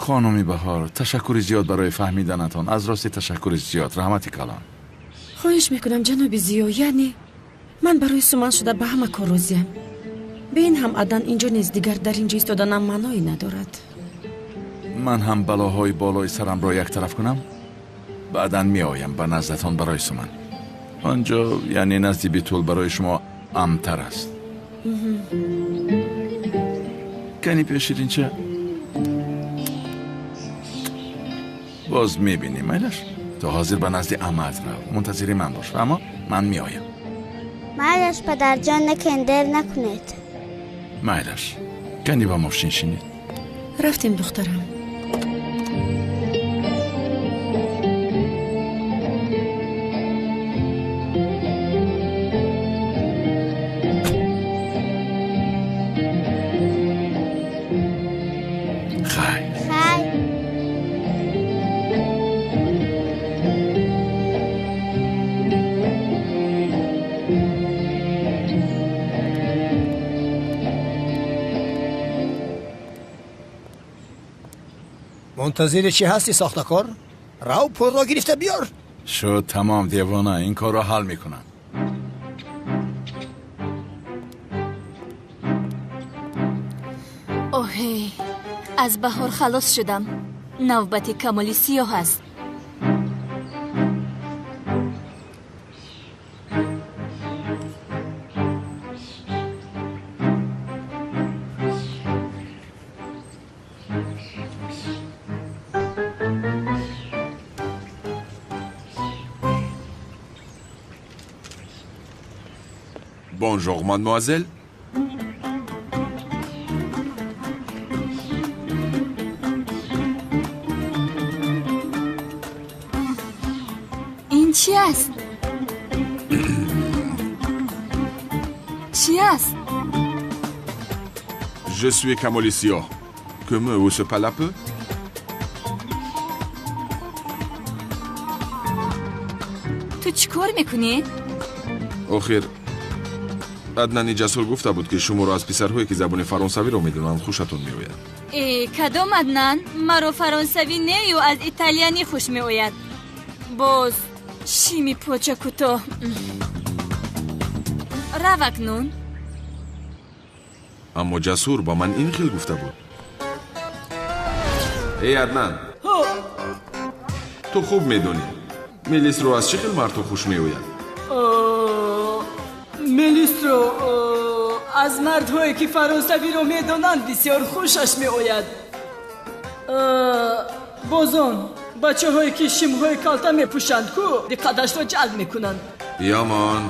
Хонуми Баҳор, ташаккури зиёд барои фаҳмиданатон. Аз рости ташаккури зиёд, раҳмати калон. Хоҳиш мекунам, ҷаноби Зиё, яъне ман барои суман шуда ба ҳама кор розиям. Бе ин ҳам Адан инҷо нест, дигар дар инҷо истоданам маъное надорад. Ман ҳам балоҳои болои сарамро як тараф кунам, баъдан меоям ба наздатон барои суман. Он ҷо яъне назди Битул барои шумо амнтар аст. Кани биё, ширинча, боз мебинем, майлаш? То ҳозир ба назди амаат рав, мунтазири ман бош, фаҳмо? Ман меоям. Майлаш, падарҷон, лекин дер накунед. Майлаш, кани ба мошин шинед. Рафтем, духтарам. Хайр. Хайр. Мунтазири чӣ ҳастӣ, сохтакор? Рав, пулро гирифта биёр. Шуд, тамом, девона, ин корро ҳал мекунам. Оҳе, аз Баҳор халос шудам. Навбати Камоли Сиёҳ аст. Bonjour, mademoiselle. Ин чӣ аст? Чӣ аст? Je suis Kamoli Sio. Que me ou se parle peu? Ту чӣ кор мекунӣ? Охир, Аднани Ҷасур гуфта буд, ки шуморо аз писарҳое, ки забони фаронсавиро медонанд, хушатон меояд. Э, кадом Аднан? Маро фаронсавӣ нею аз италиянӣ хуш меояд. Боз шими поча кӯтоҳ. Рав акнун. Аммо Ҷасур ба ман ин хел гуфта буд. Эй, Аднан, ту хуб медонӣ, Мелисро аз чӣ хел мардҳо хуш меояд? Мелисро аз мардҳое, ки фаронсавиро медонанд, бисёр хушаш меояд. Боз он бачаҳое, ки шимҳои калта мепӯшанд, ку диққаташро ҷалб мекунанд. Биёмон.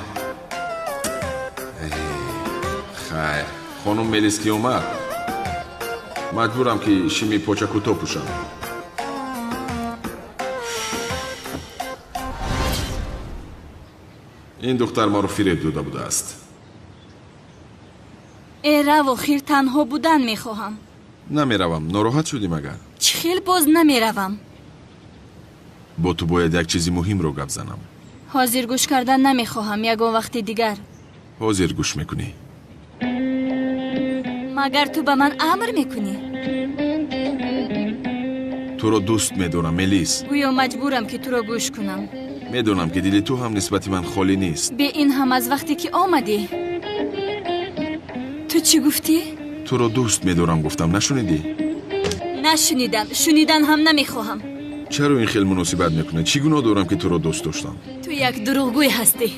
Хайр, хонум Мелис ки омад, маҷбурам, ки шими почакӯтоҳ пӯшам. Ин духтар маро фиреб дода будааст. Э, рав, охир танҳо будан мехоҳам. Намеравам, нороҳат шудӣ магар? Чӣ хел боз намеравам? Бо ту бояд як чизи муҳимро гап занам. Ҳозир гӯш кардан намехоҳам, ягон вақти дигар. Ҳозир гӯш мекунӣ. Магар ту ба ман амр мекунӣ? Туро дӯст медорам, Мелис. Гӯё маҷбурам, ки туро гӯш кунам. Медонам, ки дили ту ҳам нисбати ман холӣ нест. Бе ин ҳам аз вақте ки омадӣ. Ту чӣ гуфтӣ? Туро дӯст медорам гуфтам, нашунидӣ? Нашунидам, шунидан ҳам намехоҳам. Чаро ин хел муносибат мекунӣ? Чӣ гуноҳ дорам, ки туро дӯст доштам? Ту як дурӯғгӯй ҳастӣ.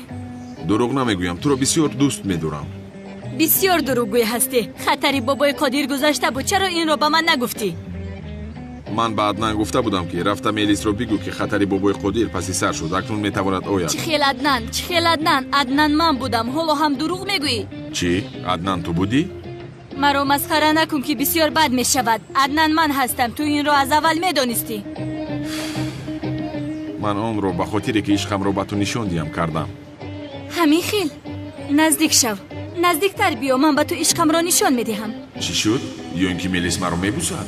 Дурӯғ намегӯям, туро бисёр дӯст медорам. Бисёр дурӯғгӯй ҳастӣ. Хатари бобои Қодир гузашта буд, чаро инро ба ман нагуфтӣ? Ман ба Аднан гуфта будам, ки рафта Мелисро бигӯ, ки хатари бобои Қодир паси сар шуд, акнун метавонад ояд. Чӣ хел Аднан? Чӣ хел Аднан? Аднан ман будам, ҳоло ҳам дурӯғ мегӯӣ? Чӣ? Аднан ту будӣ? Маро масхара накун, ки бисёр бад мешавад. Аднан ман ҳастам, ту инро аз аввал медонистӣ. Ман онро ба хотире, ки ишқамро ба ту нишон диҳам, кардам. Ҳамин хел? Наздик шав, наздиктар биё, ман ба ту ишқамро нишон медиҳам. Чӣ шуд? Ё ин ки Мелис маро мебусад?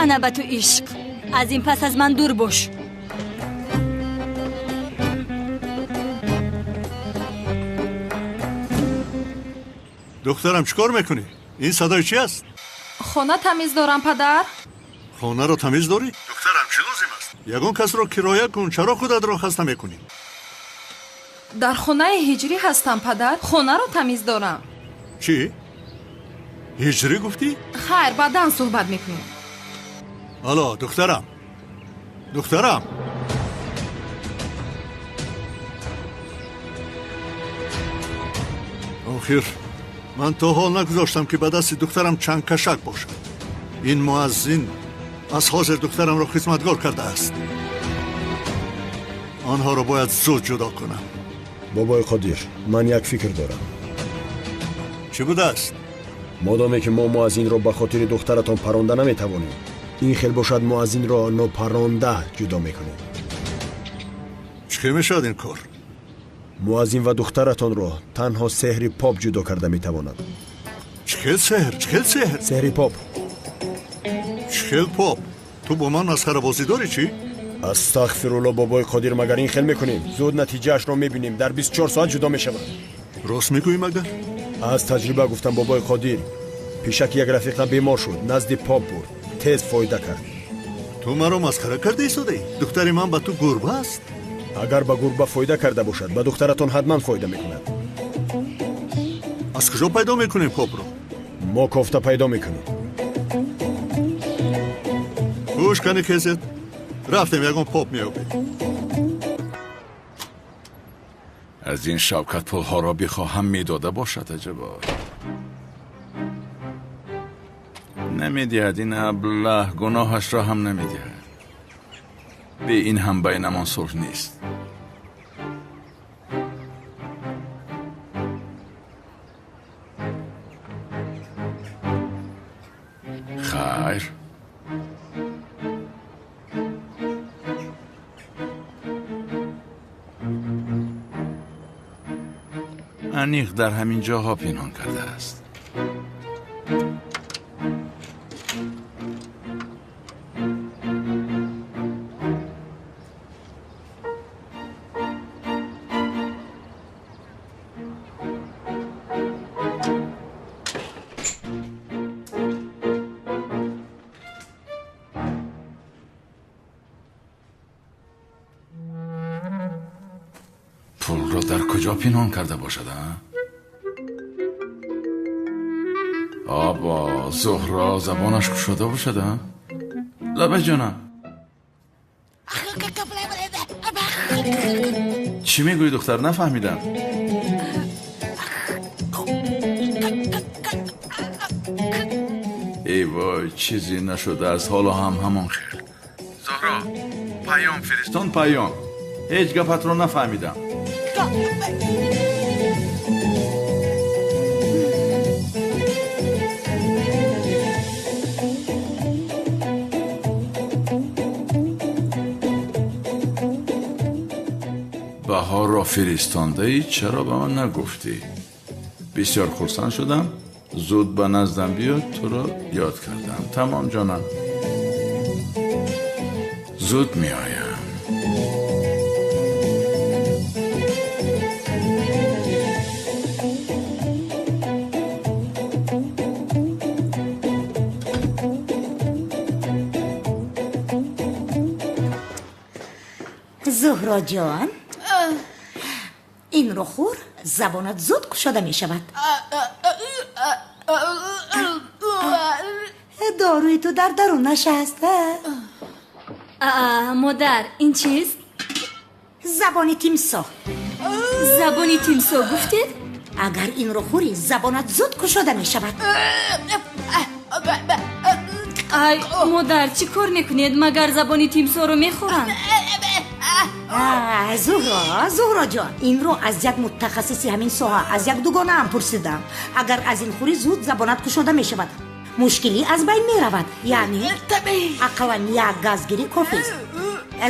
Ана ба ту ишқ. Аз ин пас аз ман дур бош. Духтарам, чӣ кор мекунӣ? Ин садои чӣ аст? Хона тамиз дорам, падар. Хонаро тамиз дорӣ? Духтарам, чӣ лозим аст? Ягон касро кироя кун, чаро худатро хаста мекунӣ? Дар хонаи ҳиҷрӣ ҳастам, падар. Хонаро тамиз дорам. Чӣ? Ҳиҷрӣ гуфтӣ? Хайр, баъдан суҳбат мекунем. Алло, духтарам. Духтарам. Охир, ман то ҳол нагузоштам, ки ба дасти духтарам чанд кашак бошад. Ин муаззин аз ҳозир духтарамро хизматгор кардааст. Онҳоро бояд зуд ҷудо кунам. Бобои Қодир, ман як фикр дорам. Чӣ будааст? Модоме ки мо муаззинро ба хотири духтаратон паронда наметавонем, ин хел бошад муаззинро нопаронда ҷудо мекунем. Чӣ хел мешавад ин кор? Муаззин ва духтаратонро танҳо сеҳри поп ҷудо карда метавонад. Чӣ хел сеҳр? Чӣ хел сеҳр? Сеҳри поп. Чӣ хел поп? Ту бо ман масхарабозӣ дорӣ чӣ? Астағфирулло, бобои Қодир, магар ин хел мекунем? Зуд натиҷаашро мебинем, дар 24 соат ҷудо мешавад. Рост мегӯӣ магар? Аз таҷриба гуфтам, бобои Қодир. Пешаки як рафиқам бемор шуд, назди поп бурд, тез фоида кард. Ту маро масхара карда истодаӣ? Духтари ман ба ту гурба аст? Агар ба гурба фоида карда бошад, ба духтаратон ҳатман фоида мекунад. Аз куҷо пайдо мекунем попро? Мо кофта пайдо мекунем. Гӯш кани хезет, рафтем ягон поп меёбем. Аз ин Шавкат пулҳоро бихоҳам медода бошад, аҷабо. Намедиҳад, ин аблаҳ гуноҳашро ҳам намедиҳад. Бе ин ҳам байнамон сулҳ нест. Хайр. Аниқ дар ҳамин ҷоҳо пинҳон кардааст. Пулро дар куҷо пинҳон карда бошад, а? Або, Зуҳро забонаш кушода бошад, а? Лаба ҷонам. Чӣ мегӯӣ, духтар? Нафаҳмидам. Эй вой, чизе нашудааст, ҳоло ҳам ҳамон хел. Зуҳро, паём фиристон, паём. Ҳеҷ гапатро нафаҳмидам. Баҳорро фиристондаӣ, чаро ба ман нагуфтӣ? Бисёр хурсанд шудам. Зуд ба наздам биё, туро ёд кардам. Тамом ҷонам, зуд меоям. Зуҳро ҷон, инро хӯр, забонат зуд кушода мешавад. Доруи ту дар дарунаш аст. Модар, ин чист? Забони тимсоҳ. Забони тимсоҳ гуфтед? Агар инро хӯрӣ, забонат зуд кушода мешавад. Ай, модар, чӣ кор мекунед? Магар забони тимсоҳро мехӯранд? Зуҳро, Зуҳро ҷон, инро аз як мутахассиси ҳамин соҳа, аз як дугонаам пурсидам. Агар аз ин хӯрӣ, зуд забонат кушода мешавад. Мушкилӣ аз байн меравад. Яъне ақаллан як газгирӣ кофист.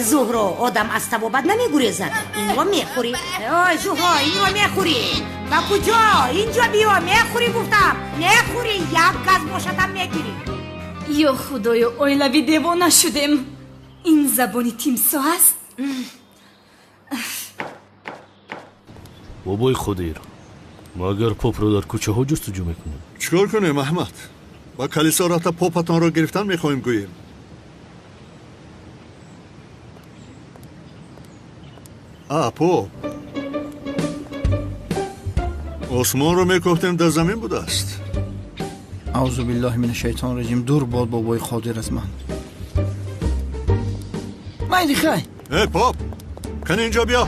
Зуҳро, одам аз табобат намегурезад. Инро мехӯрӣ. Ой, Зуҳро, инро мехӯрӣ. Ба куҷо? Инҷо биё, мехӯрӣ гуфтам. Мехӯрӣ, як газ бошадам мегирӣ. Ё худоё, оилавӣ девона шудем. Ин забони тимсоҳ аст? Бобои Қодир, магар попро дар кӯчаҳо ҷустуҷӯ мекунем? Чӣ кор кунем, Аҳмад? Ба калисо рафта попатонро гирифтан мехоҳем гӯем. А, поп. Осмонро мекофтем, дар замин будааст. Аузу биллаҳи мина шайтон раҷим. Дур бод бобои Қодир аз ман. Майли хай. Э, поп, кани инҷо биё.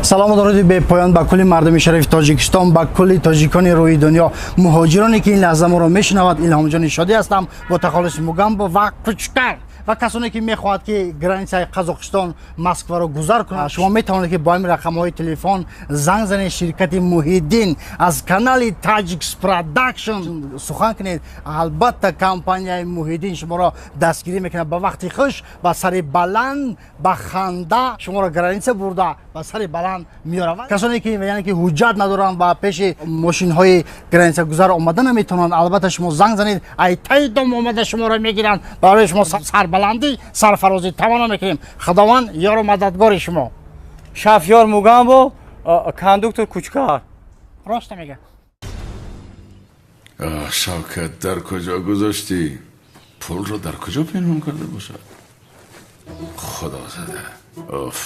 Салому дуруди бепоён ба кулли мардуми шарифи Тоҷикистон, ба кулли тоҷикони рӯи дунё, муҳоҷироне ки ин лаҳза моро мешунавад. Илҳомҷони Шодӣ ҳастам бо тахаллуси Мугамбо ва Кучкар ва касоне ки мехоҳад ки границаи Қазоқистон Москваро гузар кунад, шумо метавонед ки бо ҳамин рақамҳои телефон занг занед. Ширкати Муҳиддин аз канали Таҷикс Продакшн сухан кунед. Албатта компанияи Муҳиддин шуморо дастгирӣ мекунад. Ба вақти хуш, ба сари баланд, ба ханда шуморо граница бурда ба сари баланд меоравад. Касоне ки яъне ки ҳуҷҷат надоранд ва пеши мошинҳои границагузар омада наметавонанд, албатта шумо занг занед, ай таи дом омада шуморо мегиранд. Барои шумо сарбаландӣ, сарфарозӣ таманно мекунем. Худованд ёру мададгори шумо. Шафёр Мугамбо, кондуктор Кучкар. Рост мега. Шавкат, дар куҷо гузоштӣ? Пулро дар куҷо пинҳон карда бошад? Худо зада. Оф.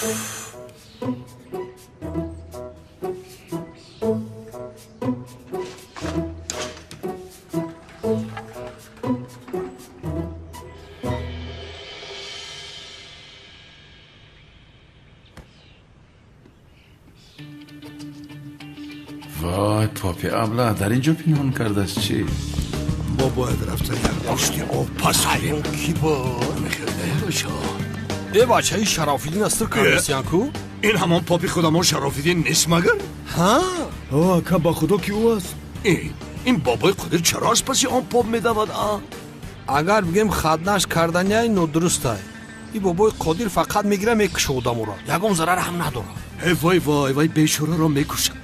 Вой, попи абла дар инҷо пинҳон кардааст чӣ? Мо бояд рафта як пушти об пас кунем. Ки бо мехелдеша. Э, бачаи Шарофиддин аст комиссиянку? Ин ҳамон попи худамон Шарофиддин нест магар? Ҳа? О, ака, ба худо ки ӯ аст. Ин бобои Қодир чаро аз паси он поп медавад, а? Агар бигем хатнаш карданяй нодурустай. Ин бобои Қодир фақат мегира мекуша одаморо. Ягон зарар ҳам надорад. Э, вой вой, вай бечораро мекушад.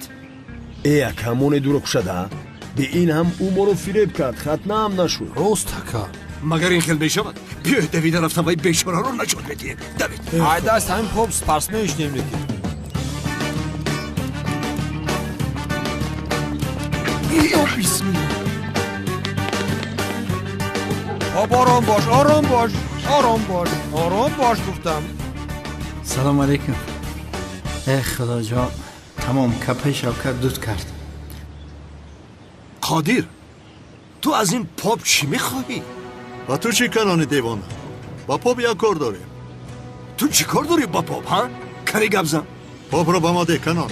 Э, ака, моне дуро кушада? Бе ин ҳам ӯ моро фиреб кард, хатна ҳам нашуд. Рост, ака. Магар ин хел мешавад? Биёед давида рафтам вай бечораро наҷот медиҳем. Давид. Ай даст ҳамин поп спортсмен шудем лекин. Ё бисмилла. Поп, ором бош, ором бош, ором бош, ором бош гуфтам. Салом алейкум. Э, худоҷон, тамом капаи Шавкат дуд кард. Қодир, ту аз ин поп чӣ мехоҳӣ? Ба ту чӣ, канони девона? Ба поп як кор дорем. Ту чӣ кор дорӣ ба поп, ҳа? Кари гап зан. Попро ба мо деҳ, канон.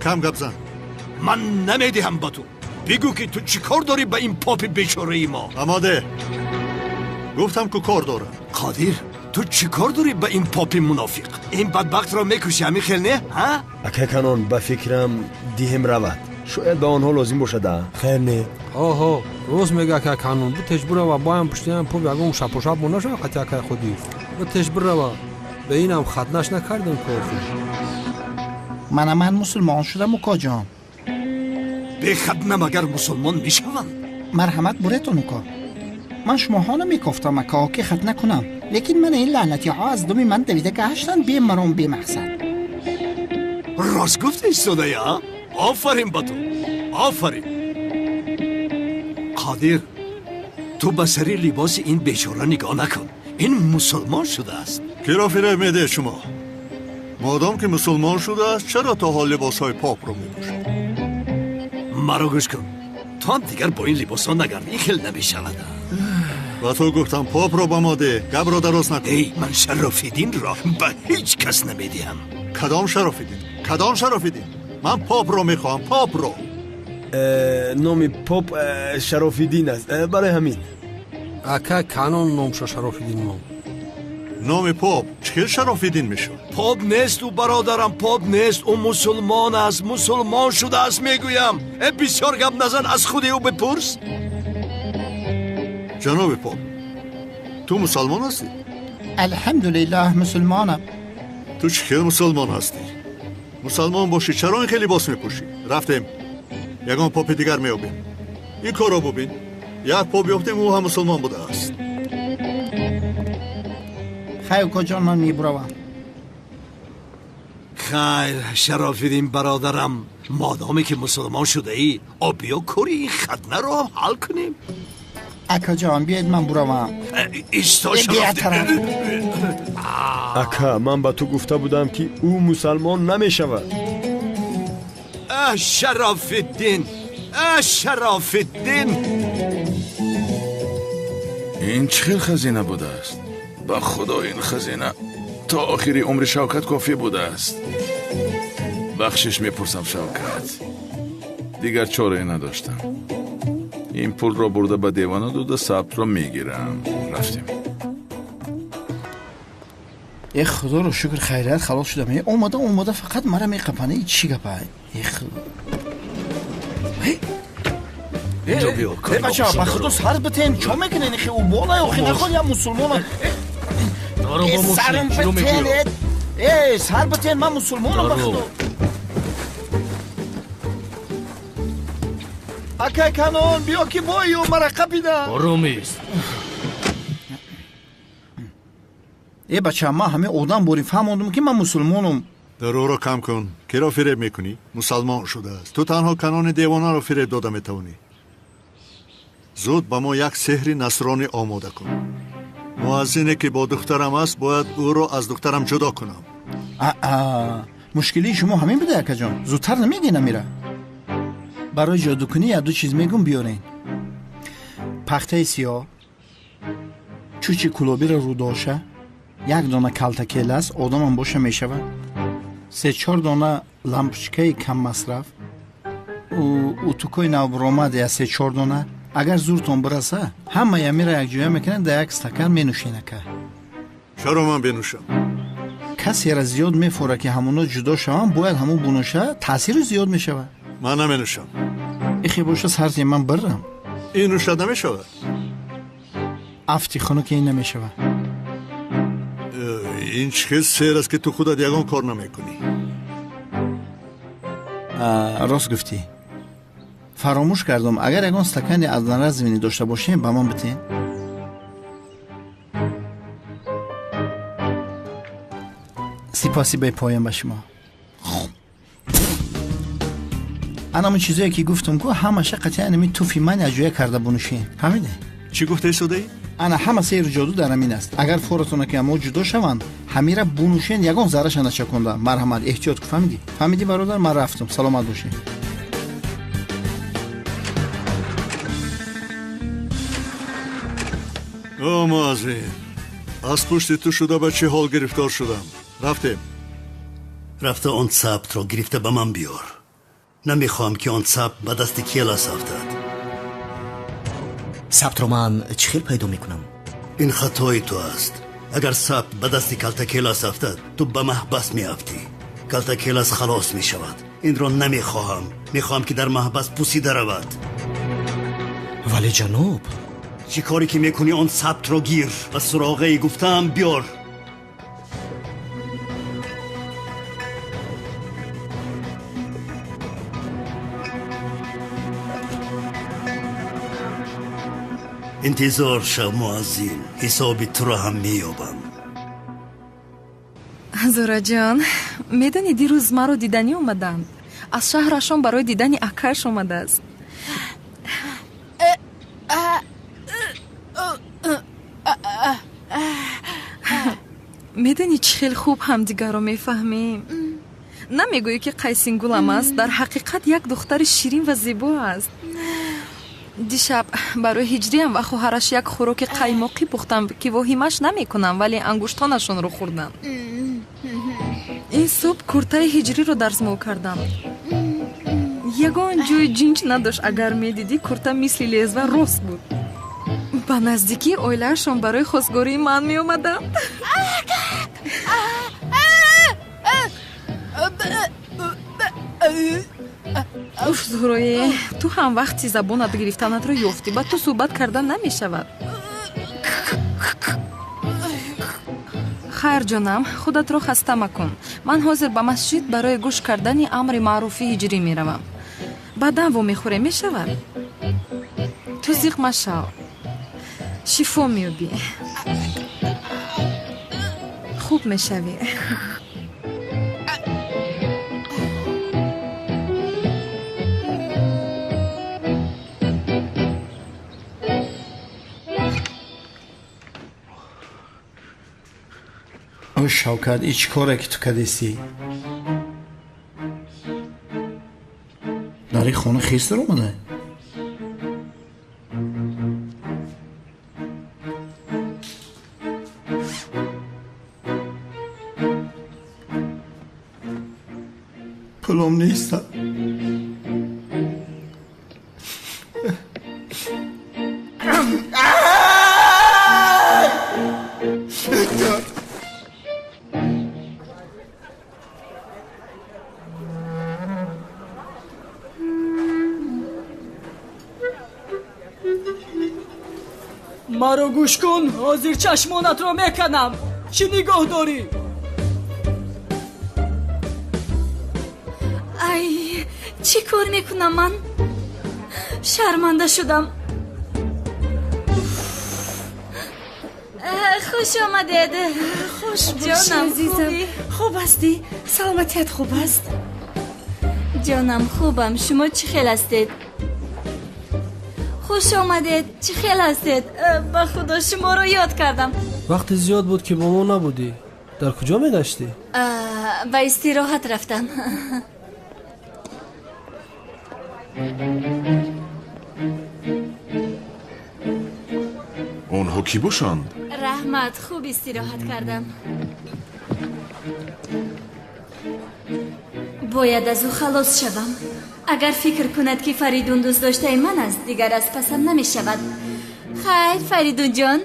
Кам гап зан. Ман намедиҳам ба ту. Бигӯ ки ту чӣ кор дорӣ ба ин попи бечораи мо? Ба мо деҳ. Гуфтам ку кор дорам. Қодир, ту чӣ кор дорӣ ба ин попи мунофиқ? Ин бадбахтро мекушӣ, ҳамин хел не, ҳа? Ака канон, ба фикрам диҳем равад. Шояд ба онҳо лозим бошад, а? Хайр не. Оҳо, рост мега ака канон. Бутеш бирава, боям пуштиам поп ягон шапошап мо нашава қати акай Қодир. Бутеш бирава. Ба инам хатнаш накардем кофи. Мана ман мусулмон шудам, укоҷон. Бехатна магар мусулмон мешаванд? Марҳамат буретон, уко. Ман шумоҳоно мекофтам, ака, ки хатна кунам. Лекин мана ин лаънатиҳо аз думи ман давида гаштанд бемаром бемақсад. Рост гуфта истодая, а? Офарин ба ту, офарин. Қодир, ту ба сари либоси ин бечора нигоҳ накун. Ин мусулмон шудааст. Киро фиреб медиҳед шумо? Модом ки мусулмон шудааст, чаро то ҳол либосҳои попро мепӯшад? Маро гӯш кун. Ту ҳам дигар бо ин либосҳо нагард, ин хел намешавад. Ба ту гуфтам попро ба мо деҳ, гапро дароз накун. Эй, ман Шарофиддинро ба ҳеҷ кас намедиҳам. Кадом Шарофиддин? Кадом Шарофиддин? Ман попро мехоҳам, попро. Номи поп Шарофиддин аст, барои ҳамин. Ака канон номша Шарофиддин мон. Номи поп чӣ хел Шарофиддин мешавад? Поп нест ӯ, бародарам, поп нест. Ӯ мусулмон аст, мусулмон шудааст мегӯям. Э, бисёр гап назан, аз худи ӯ бипурс. Ҷаноби поп, ту мусалмон ҳастӣ? Алҳамдулиллаҳ, мусулмонам. Ту чӣ хел мусулмон ҳастӣ? Мусалмон бошӣ, чаро ин хел либос мепӯшӣ? Рафтем, ягон попи дигар меёбем. Ин корро бубин, як поп ёфтем, ӯ ҳам мусулмон будааст. Хай, укоҷон, ман мебуравам. Хайр, Шарофиддин бародарам, модоме ки мусулмон шудаӣ, биё кори ин хатнаро ҳам ҳал кунем. Акаҷон, биёед ман буравам. Исто, Шарофиддин. Ака, ман ба ту гуфта будам, ки ӯ мусалмон намешавад. Шарофиддин, Шарофиддин. Ин чӣ хел хазина будааст? Ба худо, ин хазина то охири умри Шавкат кофӣ будааст. Бахшиш мепурсам, Шавкат, дигар чорае надоштам. Ин пулро бурда ба девона дода сабтро мегирам. Рафтем. Э, худоро шукр, хайрият, халос шудам. Омада омада фақат мара меқапана. И чӣ гапа? Э, худо. Э, бача, ба худо сар битен, чо мекунен? Хе убола, охи наход я мусулмона. Сарам битен, э, сар битен, ман мусулмонам, ба худо. Акай Канон, биё ки бою мара қапида. Ором ист. Э, бача, ман ҳаме одам борӣ фаҳмондум, ки ман мусулмонам. Дарӯро кам кун. Киро фиреб мекунӣ? Мусалмон шудааст. Ту танҳо Канони девонаро фиреб дода метавонӣ. Зуд ба мо як сеҳри насронӣ омода кун. Муаззине ки бо духтарам аст, бояд ӯро аз духтарам ҷудо кунам. Аа, мушкилии шумо ҳамин буда, акаҷон. Зудтар намегӯй намира. Барои ҷодукунӣ як ду чиз мегум, биёрен. Пахтаи сиёҳ, чӯчи кулобиро рӯдоша, як дона калтакелас, одамам боша мешавад, се-чор дона лампочкаи каммасраф, утукои навбуромад я се-чор дона. Агар зуртон бираса, ҳамаи амира якҷоя мекунед, дар як стакан менӯшен, ака. Чаро ман бенӯшам? Касера зиёд мефора, ки ҳамоно ҷудо шаванд, бояд ҳамон бунӯша, таъсиру зиёд мешавад. Ман наменӯшам. Ихе боша, сарзи ман бирам. Ин нӯшад намешавад. Афти хунук ин намешавад. Ин чӣ хел сер аст, ки ту худат ягон кор намекунӣ? Рост гуфтӣ, фаромӯш кардам. Агар ягон стакани аз наразвини дошта бошем, ба ман битен. Сипоси бепоён ба шумо. Анамон чизое ки гуфтам ку, ҳамаша қатъиян ами туфи ман якҷоя карда бунӯшем, фаҳмиде? Чӣ гуфтаи содаӣ? Ана ҳама сеҳру ҷоду дар ҳамин аст. Агар форатона ки амо ҷудо шаванд, ҳамира бунӯшен, ягон зарраша начаконда. Марҳамат, эҳтиёт ку, фаҳмидӣ? Фаҳмидӣ, бародар? Ман рафтам, саломат бошед. О, муаззин, аз пушти ту шуда ба чӣ ҳол гирифтор шудам. Рафтем. Рафта он сабтро гирифта ба ман биёр. Намехоҳам, ки он сабт ба дасти Келас афтад. Сабтро ман чӣ хел пайдо мекунам? Ин хатои ту аст. Агар сабт ба дасти Калтакелас афтад, ту ба маҳбас меафтӣ. Калтакелас халос мешавад. Инро намехоҳам. Мехоҳам, ки дар маҳбас пусида равад. Вале ҷаноб, чӣ коре ки мекунӣ, он сабтро гир ва суроғаи гуфтаам биёр. Интизор шав, муаззин, ҳисоби туро ҳам меёбам. Зураҷон, медонӣ, дирӯз маро диданӣ омаданд. Аз шаҳрашон барои дидани акаш омадааст. Медонӣ, чӣ хел хуб ҳамдигарро мефаҳмем. Намегӯӣ, ки қайсингулам аст, дар ҳақиқат як духтари ширин ва зебо аст. Дишаб барои ҳиҷриям ва хоҳараш як хӯроки қаймоқӣ пухтам, ки воҳимаш намекунам, вале ангуштонашонро хӯрдам. Ин субҳ куртаи ҳиҷриро дарзмол кардам. Ягон ҷои ҷинҷ надошт. Агар медидӣ, курта мисли лезва рост буд. Ба наздикии оилаашон барои хостгории ман меомаданд. Уф, Зуҳрое, ту ҳам вақти забонат гирифтанатро ёфтӣ. Ба ту суҳбат кардан намешавад. Хайр, ҷонам, худатро хаста макун. Ман ҳозир ба масҷид барои гӯш кардани амри маъруфи ҳиҷрӣ меравам. Баъдан вомехӯрем, мешавад? Ту зиқ машав, шифо меёбӣ, хуб мешавӣ. О Шавкат, ин чӣ коре ки ту кардистӣ? Дар ин хона хирс даромада? Пулом нест. Маро гӯш кун, ҳозир чашмонатро меканам. Чӣ нигоҳ дорӣ? Ай, чӣ кор мекунам ман? Шарманда шудам. Хуш омадед. Хуш ҷонам, азизам. Хуб ҳастӣ? Саломатият хуб аст? Ҷонам, хубам. Шумо чӣ хел ҳастед? Хуш омадед. Чӣ хел ҳастед? Ба худо шуморо ёд кардам. Вақти зиёд буд ки бо мо набудӣ. Дар куҷо мегаштӣ? Ба истироҳат рафтам. Онҳо кӣ бошанд? Раҳмат, хуб истироҳат кардам. Бояд аз ӯ халос шавам. Агар фикр кунад ки Фаридун дӯстдоштаи ман аст, дигар аз пасам намешавад. Хайр, Фаридунҷон,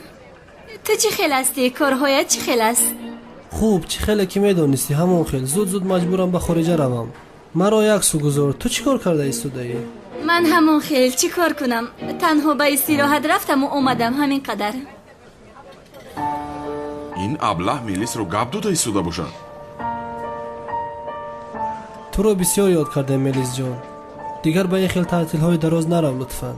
ту чӣ хел ҳастӣ? Корҳоят чӣ хел аст? Хуб, чӣ хеле ки медонистӣ, ҳамон хел. Зуд-зуд маҷбурам ба хориҷа равам. Маро як су гузор. Ту чӣ кор карда истодаӣ? Ман ҳамон хел, чӣ кор кунам? Танҳо ба истироҳат рафтаму омадам, ҳамин қадар. Ин аблаҳ Мелисро гап дода истода бошад. Туро бисёр ёд кардем, Мелисҷон. Дигар ба ин хел таътилҳои дароз нарав, лутфан.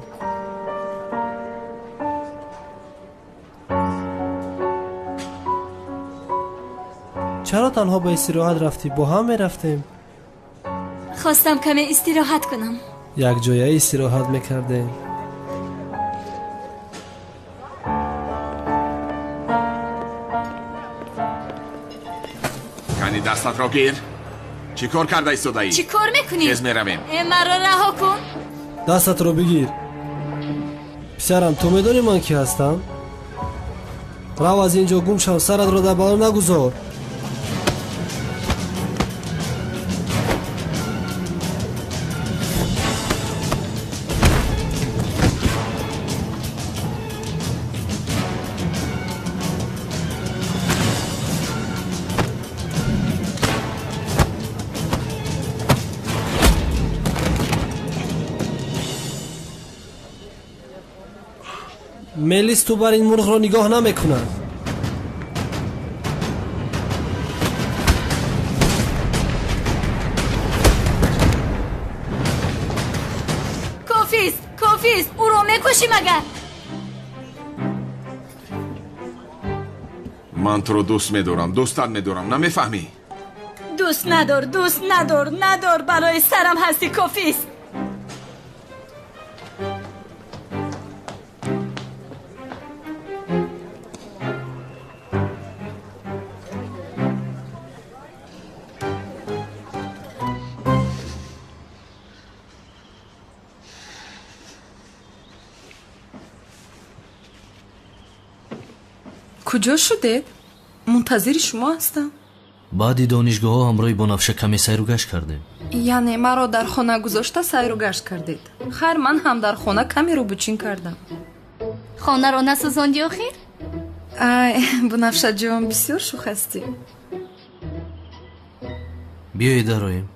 Чаро танҳо ба истироҳат рафтӣ? Бо ҳам мерафтем. Хостам каме истироҳат кунам. Якҷоя истироҳат мекардем. Кани дастатро гир. Чӣ кор карда истодаӣ? Чӣ кор мекунӣ? Тез меравем. Маро раҳо кун. Дастатро бигир. Писарам, ту медонӣ ман кӣ ҳастам? Рав аз ин ҷо гум шав, саратро дар бало нагузор. Мелис ту бар ин мурғро нигоҳ намекунад. Кофист, кофист, ӯро мекушӣ магар? Ман туро дӯст медорам, дӯстат медорам, намефаҳмӣ? Дӯст надор, дӯст надор, надор, барои сарам ҳастӣ, кофист. Куҷо шудед? Мунтазири шумо ҳастам. Баъди донишгоҳҳо ҳамроҳи Бонафша каме сайру гашт кардем. Яъне маро дар хона гузошта сайру гашт кардед? Хайр, ман ҳам дар хона каме рӯбучин кардам. Хонаро насӯзонди охир? Ай, Бунафшаҷон, бисёр шӯх ҳастӣ. Биёед дароем.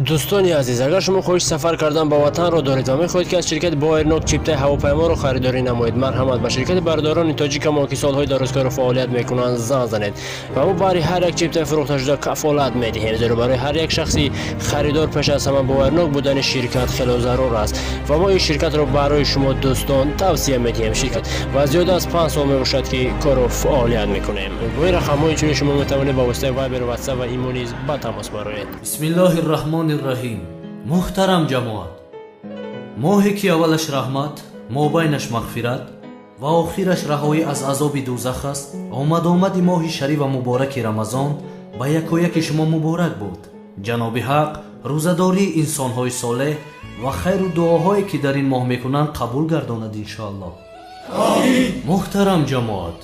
Дӯстони азиз, агар шумо хоҳиши сафар кардан ба ватанро доред ва мехоҳед ки аз ширкати Боэрнок чиптаи ҳавопайморо харидорӣ намоед, марҳамат ба ширкати бародарони тоҷикамон ки солҳои дарозкору фаъолият мекунанд занг занед ва мо баҳри ҳар як чиптаи фурӯхташуда кафолат медиҳем, зеро барои ҳар як шахси харидор пеш аз ҳама боварнок будани ширкат хело зарур аст ва мо ин ширкатро барои шумо дӯстон тавсия медиҳем. Ширкат ва зиёда аз 5 сол мебошад ки кору фаъолият мекунем. Бо ин рақамҳо инчунин шумо метавонед ба воситаи Вайбер, Ватсап ва Имо низ ба тамос бароед. Бисмиллоҳир раҳмонир раҳим. Муҳтарам ҷамоат, моҳе ки аввалаш раҳмат, мобайнаш мағфират Ва охираш раҳоӣ аз азоби дӯзах аст. Омад-омади моҳи шариф ва мубораки Рамазон ба якояки шумо муборак буд. Ҷаноби Ҳақ рӯзадории инсонҳои солеҳ ва хайру дуоҳое ки дар ин моҳ мекунанд қабул гардонад иншоаллоҳ. Муҳтарам ҷамоат,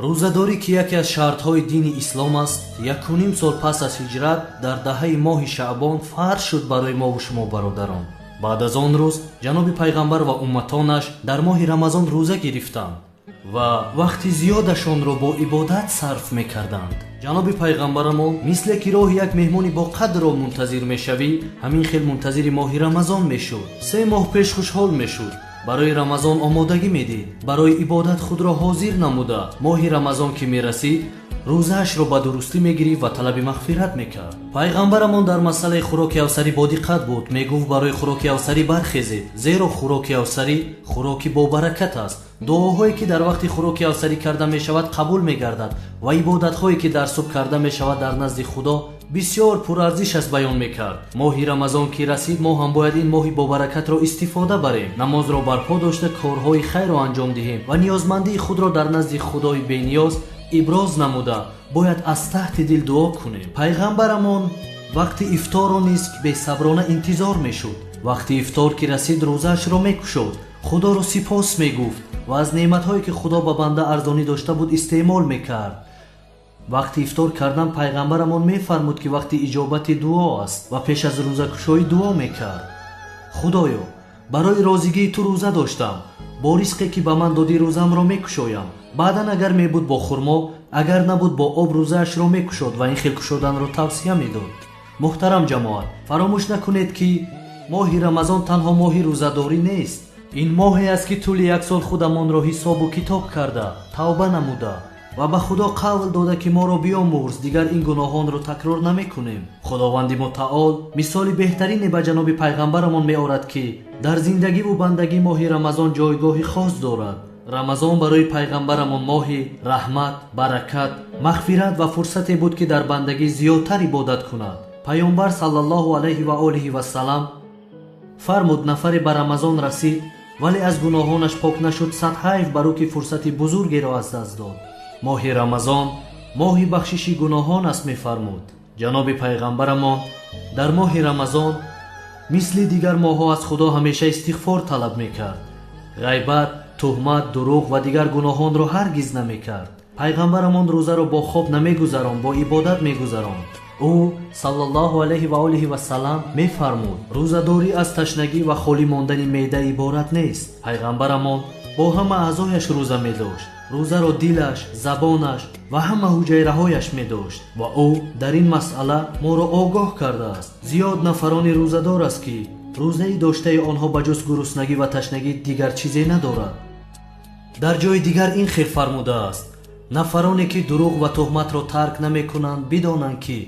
рӯзадорӣ ки яке аз шартҳои дини ислом аст, 1.5 сол пас аз ҳиҷрат дар даҳаи моҳи Шаъбон фарз шуд барои мову шумо бародарон. Баъд аз он рӯз ҷаноби пайғамбар ва умматонаш дар моҳи Рамазон рӯза гирифтанд ва вақти зиёдашонро бо ибодат сарф мекарданд. Ҷаноби пайғамбарамон мисле ки роҳи як меҳмони боқадрро мунтазир мешавӣ, ҳамин хел мунтазири моҳи Рамазон мешуд. 3 моҳ пеш хушҳол мешуд, барои Рамазон омодагӣ медид, барои ибодат худро ҳозир намуда. Моҳи Рамазон ки мерасид, рӯзаашро ба дурустӣ мегирифт ва талаби мағфират мекард. Пайғамбарамон дар масъалаи хӯроки авсарӣ бодиққат буд. Мегуфт барои хӯроки авсарӣ бархезед, зеро хӯроки авсарӣ хӯроки бобаракат аст. Дуоҳое ки дар вақти хӯроки авсарӣ карда мешавад қабул мегардад ва ибодатҳое ки дар субҳ карда мешавад дар назди Худо бисёр пурарзиш аст баён мекард. Моҳи Рамазон ки расид, мо ҳам бояд ин моҳи бобаракатро истифода барем, намозро барпо дошта корҳои хайрро анҷом диҳем ва ниёзмандии худро дар назди Худои бениёз иброз намуда бояд аз таҳти дил дуо кунем. Пайғамбарамон вақти ифторро низ бесаброна интизор мешуд. Вақти ифтор ки расид, рӯзаашро мекушод, Худоро сипос мегуфт ва аз неъматҳое ки Худо ба банда арзонӣ дошта буд истеъмол мекард. Вақти ифтор кардан пайғамбарамон мефармуд ки вақти иҷобати дуо аст ва пеш аз рӯзакушоӣ дуо мекард. Худоё, барои розигии ту рӯза доштам, бо ризқе ки ба ман додӣ рӯзамро мекушоям. Баъдан агар мебуд бо хурмо, агар набуд бо об рӯзаашро мекушод ва ин хел кушоданро тавсия медод. Муҳтарам ҷамоат, фаромӯш накунед ки моҳи Рамазон танҳо моҳи рӯзадорӣ нест. Ин моҳе аст ки тӯли 1 сол худамонро ҳисобу китоб карда, тавба намуда ва ба Худо қавл дода ки моро биомӯрз, дигар ин гуноҳонро такрор намекунем. Худованди мутаол мисоли беҳтарине ба ҷаноби пайғамбарамон меорад ки дар зиндагиву бандагӣ моҳи Рамазон ҷойгоҳи хос дорад. Рамазон барои пайғамбарамон моҳи раҳмат, баракат, мағфират ва фурсате буд ки дар бандагӣ зиёдтар ибодат кунад. Пайғамбар саллаллоҳу алайҳи ва олиҳи вассалам фармуд: нафаре ба Рамазон расид, вале аз гуноҳонаш пок нашуд, сад ҳайф бар ӯ ки фурсати бузургеро аз даст дод. Моҳи Рамазон моҳи бахшиши гуноҳон аст, мефармуд. Ҷаноби пайғамбарамон дар моҳи Рамазон мисли дигар моҳҳо аз Худо ҳамеша истиғфор талаб мекард. Ғайбат, туҳмат, дурӯғ ва дигар гуноҳонро ҳаргиз намекард. Пайғамбарамон рӯзаро бо хоб намегузаронд, бо ибодат мегузаронд. Ӯ саллаллоҳу алайҳи ва олиҳи вассалам мефармуд: рӯзадорӣ аз ташнагӣ ва холӣ мондани меъда иборат нест. Пайғамбарамон бо ҳама аъзояш рӯза медошт. Рӯзаро дилаш, забонаш ва ҳама ҳуҷайраҳояш медошт ва ӯ дар ин масъала моро огоҳ кардааст. Зиёд нафарони рӯзадор аст ки рӯзаи доштаи онҳо ба ҷуз гуруснагӣ ва ташнагӣ дигар чизе надорад. Дар ҷои дигар ин хел фармудааст: нафароне ки дурӯғ ва туҳматро тарк намекунанд, бидонанд ки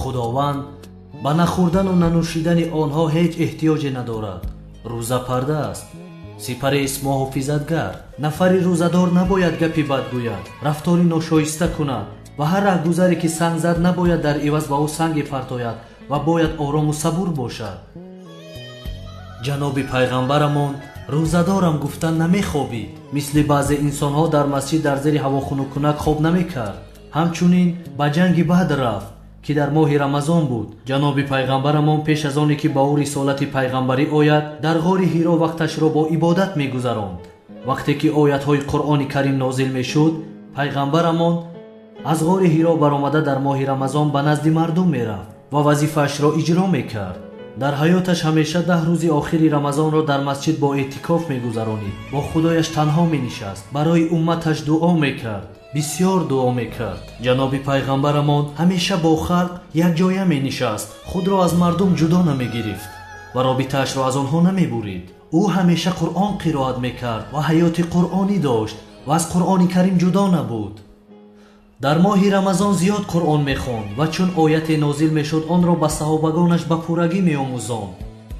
Худованд ба нахӯрдану нанӯшидани онҳо ҳеҷ эҳтиёҷе надорад. Рӯза парда аст, сипарест муҳофизатгар. Нафари рӯзадор набояд гапи бад гӯяд, рафтори ношоиста кунад ва ҳар раҳгузаре ки санг зад набояд дар иваз ба ӯ санге партояд ва бояд орому сабур бошад. Ҷаноби пайғамбарамон рӯзадорам гуфта намехобид. Мисли баъзе инсонҳо дар масҷид дар зери ҳавохунуккунак хоб намекард. Ҳамчунин ба ҷанги Бадр рафт ки дар моҳи Рамазон буд. Ҷаноби пайғамбарамон пеш аз оне ки ба ӯ рисолати пайғамбарӣ ояд, дар ғори Ҳиро вақташро бо ибодат мегузаронд. Вақте ки оятҳои Қуръони Карим нозил мешуд, пайғамбарамон аз ғори Ҳиро баромада дар моҳи Рамазон ба назди мардум мерафт ва вазифаашро иҷро мекард. Дар ҳаёташ ҳамеша 10 рӯзи охири Рамазонро дар масҷид бо эътикоф мегузаронид, бо Худояш танҳо менишаст, барои умматаш дуо мекард, бисёр дуо мекард. Ҷаноби пайғамбарамон ҳамеша бо халқ якҷоя менишаст, худро аз мардум ҷудо намегирифт ва робитаашро аз онҳо намебурид. Ӯ ҳамеша Қуръон қироат мекард ва ҳаёти қуръонӣ дошт ва аз Қуръони Карим ҷудо набуд. Дар моҳи Рамазон зиёд Қуръон мехонд ва чун ояте нозил мешуд, онро ба саҳобагонаш ба пуррагӣ меомӯзонд.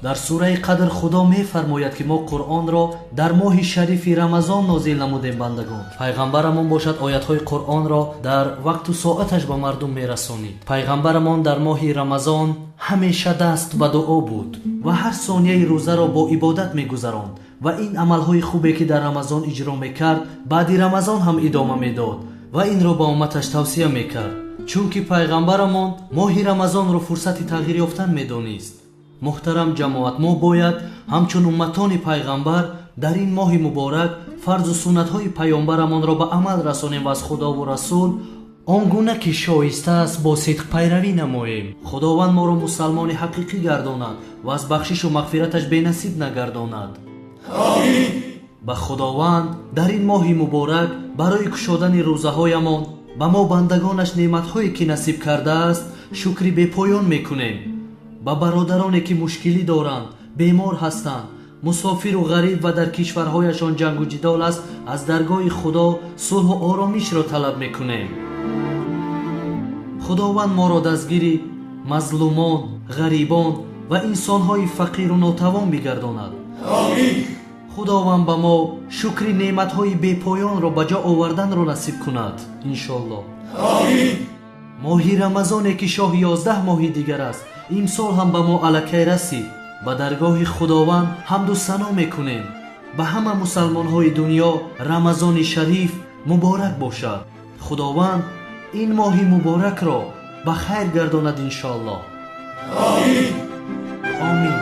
Дар сураи Қадр Худо мефармояд ки мо Қуръонро дар моҳи шарифи Рамазон нозил намудем бандагон. Пайғамбарамон бошад оятҳои Қуръонро дар вақту соаташ ба мардум мерасонид. Пайғамбарамон дар моҳи Рамазон ҳамеша даст ба дуо буд ва ҳар сонияи рӯзаро бо ибодат мегузаронд. Ва ин амалҳои хубе ки дар Рамазон иҷро мекард, баъди Рамазон ҳам идома медод ва инро ба умматаш тавсия мекард, чунки пайғамбарамон моҳи Рамазонро фурсати тағйир ёфтан медонист. Муҳтарам ҷамоат, мо бояд ҳамчун умматони пайғамбар дар ин моҳи муборак фарзу суннатҳои паёмбарамонро ба амал расонем ва аз Худову Расул он гуна ки шоиста аст бо сидқ пайравӣ намоем. Худованд моро мусалмони ҳақиқӣ гардонад ва аз бахшишу мағфираташ бенасиб нагардонад. Омин. Ба Худованд дар ин моҳи муборак барои кушодани рӯзаҳоямон ба мо бандагонаш неъматҳое ки насиб кардааст шукри бепоён мекунем. Ба бародароне ки мушкилӣ доранд, бемор ҳастанд, мусофиру ғариб ва дар кишварҳояшон ҷангу ҷидол аст, аз даргоҳи Худо сулҳу оромишро талаб мекунем. Худованд моро дастгири мазлумон, ғарибон ва инсонҳои фақиру нотавон бигардонад. Омин. Худованд ба мо шукри неъматҳои бепоёнро ба ҷо оварданро насиб кунад, иншоаллоҳ. Омин. Моҳи Рамазоне ки шоҳи 11 моҳи дигар аст, имсол ҳам ба мо аллакай расид. Ба даргоҳи Худованд ҳамду сано мекунем. Ба ҳама мусалмонҳои дунё Рамазони шариф муборак бошад. Худованд ин моҳи муборакро ба хайр гардонад, иншоаллоҳ. Омин. Омин.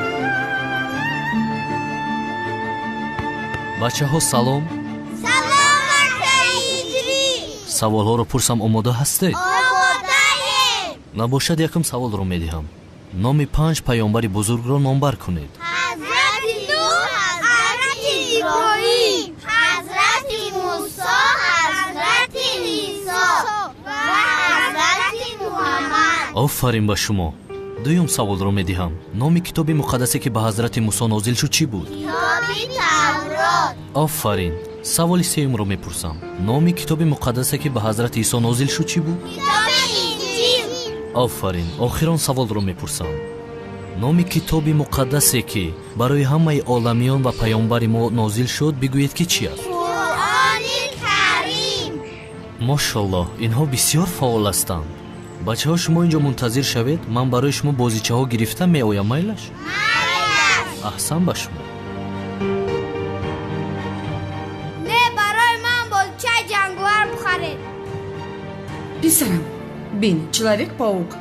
Бачаҳо, салом. Салом, акаи Ҳиҷрӣ. Саволҳоро пурсам, омода ҳастед? Омодаем. Набошад, якум саволро медиҳам. Номи 5 паёмбари бузургро номбар кунед. Ҳазрати Нуҳ, Ҳазрати Иброҳим, Ҳазрати Мусо, Ҳазрати Исо ва Ҳазрати Муҳаммад. Офарин ба шумо. Дуюм саволро медиҳам. Номи китоби муқаддасе ки ба Ҳазрати Мусо нозил шуд чӣ буд? Китоби Таврот. Офарин. Саволи сеюмро мепурсам. Номи китоби муқаддасе ки ба Ҳазрати Исо нозил шуд чӣ буд? Китоби Инҷил. Офарин. Охирон саволро мепурсам. Номи китоби муқаддасе ки барои ҳамаи оламиён ва паёмбари мо нозил шуд, бигӯед ки чӣ аст? Қуръони Карим. Мошаллоҳ, инҳо бисёр фаъол ҳастанд. Бачаҳо, шумо инҷо мунтазир шавед, ман барои шумо бозичаҳо гирифта меоям, майлаш? Майлаш. Аҳсан ба шумо. Не, барои ман бозичаи ҷанговар бихаред. Писарам, бин, Человек-паук.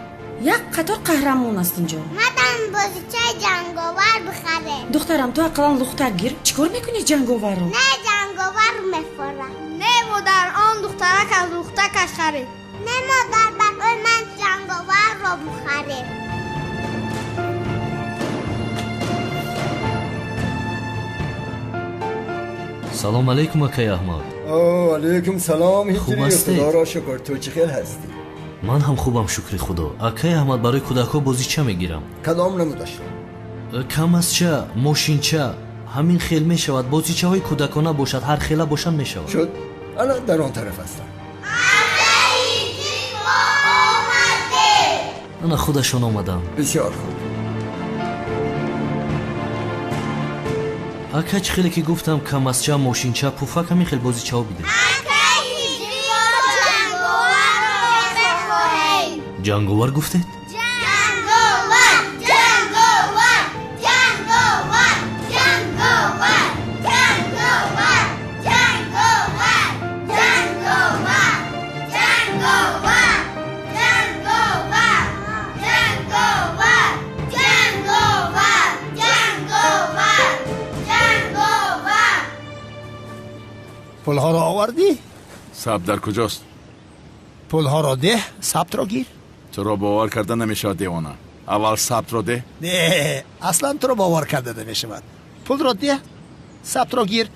Як қатор қаҳрамон аст инҷо. Мадам бозичаи ҷанговар бихаред. Духтарам, ту ақаллан лухтак гир. Чӣ кор мекунӣ ҷанговарро? Не, ҷанговар мефорам. Не, модар, он духтарак аз лухтакаш харид. Не, модар, барои ман ҷанговарро бихаред. Салом алейкум, акай Аҳмад. О, алейкум салом, Хуб Ҳиҷрӣ. ҳастед? Худоро шукр, ту чӣ хел ҳастӣ? Ман ҳам хубам, шукри Худо. Акай Аҳмад, барои кӯдакҳо бозича мегирам. Кадом намудашро? Камазча, мошинча, ҳамин хел мешавад. Бозичаҳои кӯдакона бошад, ҳар хела бошанд мешавад. Шуд, ана дар он тараф ҳастам. Ана худашон омаданд. Бисёр хуб. Ака, чӣ хеле ки гуфтам, камазча, мошинча, пуфак, ҳамин хел бозичаҳо бидем. Акаи Ҳиҷрӣ, мо ҷанговарро мехоҳем. Ҷанговар гуфтед? Ҷанговар, ҷанговар, ҷанговар, ҷанговар, ҷанговар, ҷанговар, ҷанговар, ҷанговар, ҷанговар, ҷанговар, ҷанговар, ҷанговар, ҷанговар. Пулҳоро овардӣ? Сабт дар куҷост? Пулҳоро деҳ, сабтро гир. Туро бовар карда намешавад, девона. Аввал сабтро деҳ. Не, аслан туро бовар карда намешавад. Пулро деҳ, сабтро гир.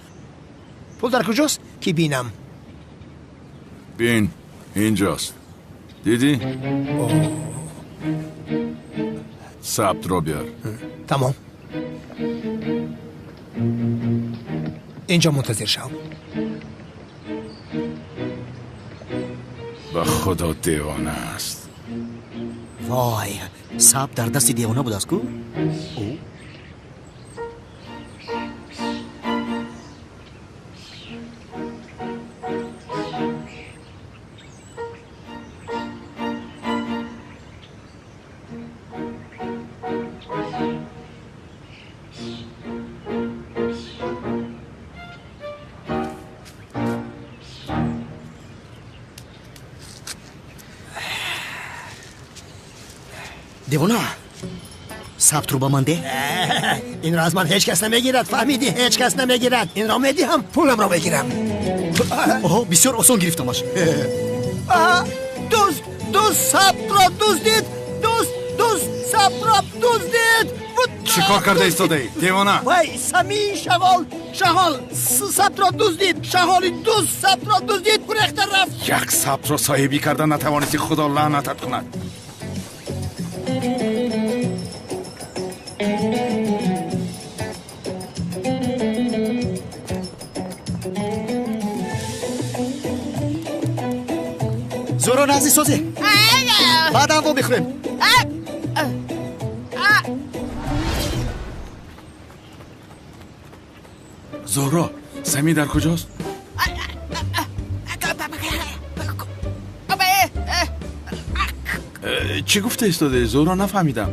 Пул дар куҷост ки бинам? Бин, инҷост. Дидӣ? Сабтро биёр. Тамом. Инҷо мунтазир шав. Ба Худо девона аст. Вой, сабт дар дасти девона будааст ку? Ӯ Девона, сабтро ба ман деҳ. Инро аз ман ҳеҷ кас намегирад, фаҳмидӣ? Ҳеҷ кас намегирад. Инро медиҳам, пуламро мегирам. Оҳо, бисёр осон гирифтамаш. Дузд, дузд сабтро дуздид! Дузд, дузд сабтро дуздид! Чӣ кор карда истодаӣ, девона? Вай, Самии шағол, шағол сабтро дуздид! Шағоли дузд сабтро дуздид, гурехта рафт! Як сабтро соҳибӣ карда натавонисти, худо лаънатат кунад. Зӯро нағзи созӣ. Баъдан во мехӯрем. Зӯро, Самӣ дар куҷост? Чӣ гуфта истодаӣ, Зӯро? Нафаҳмидам.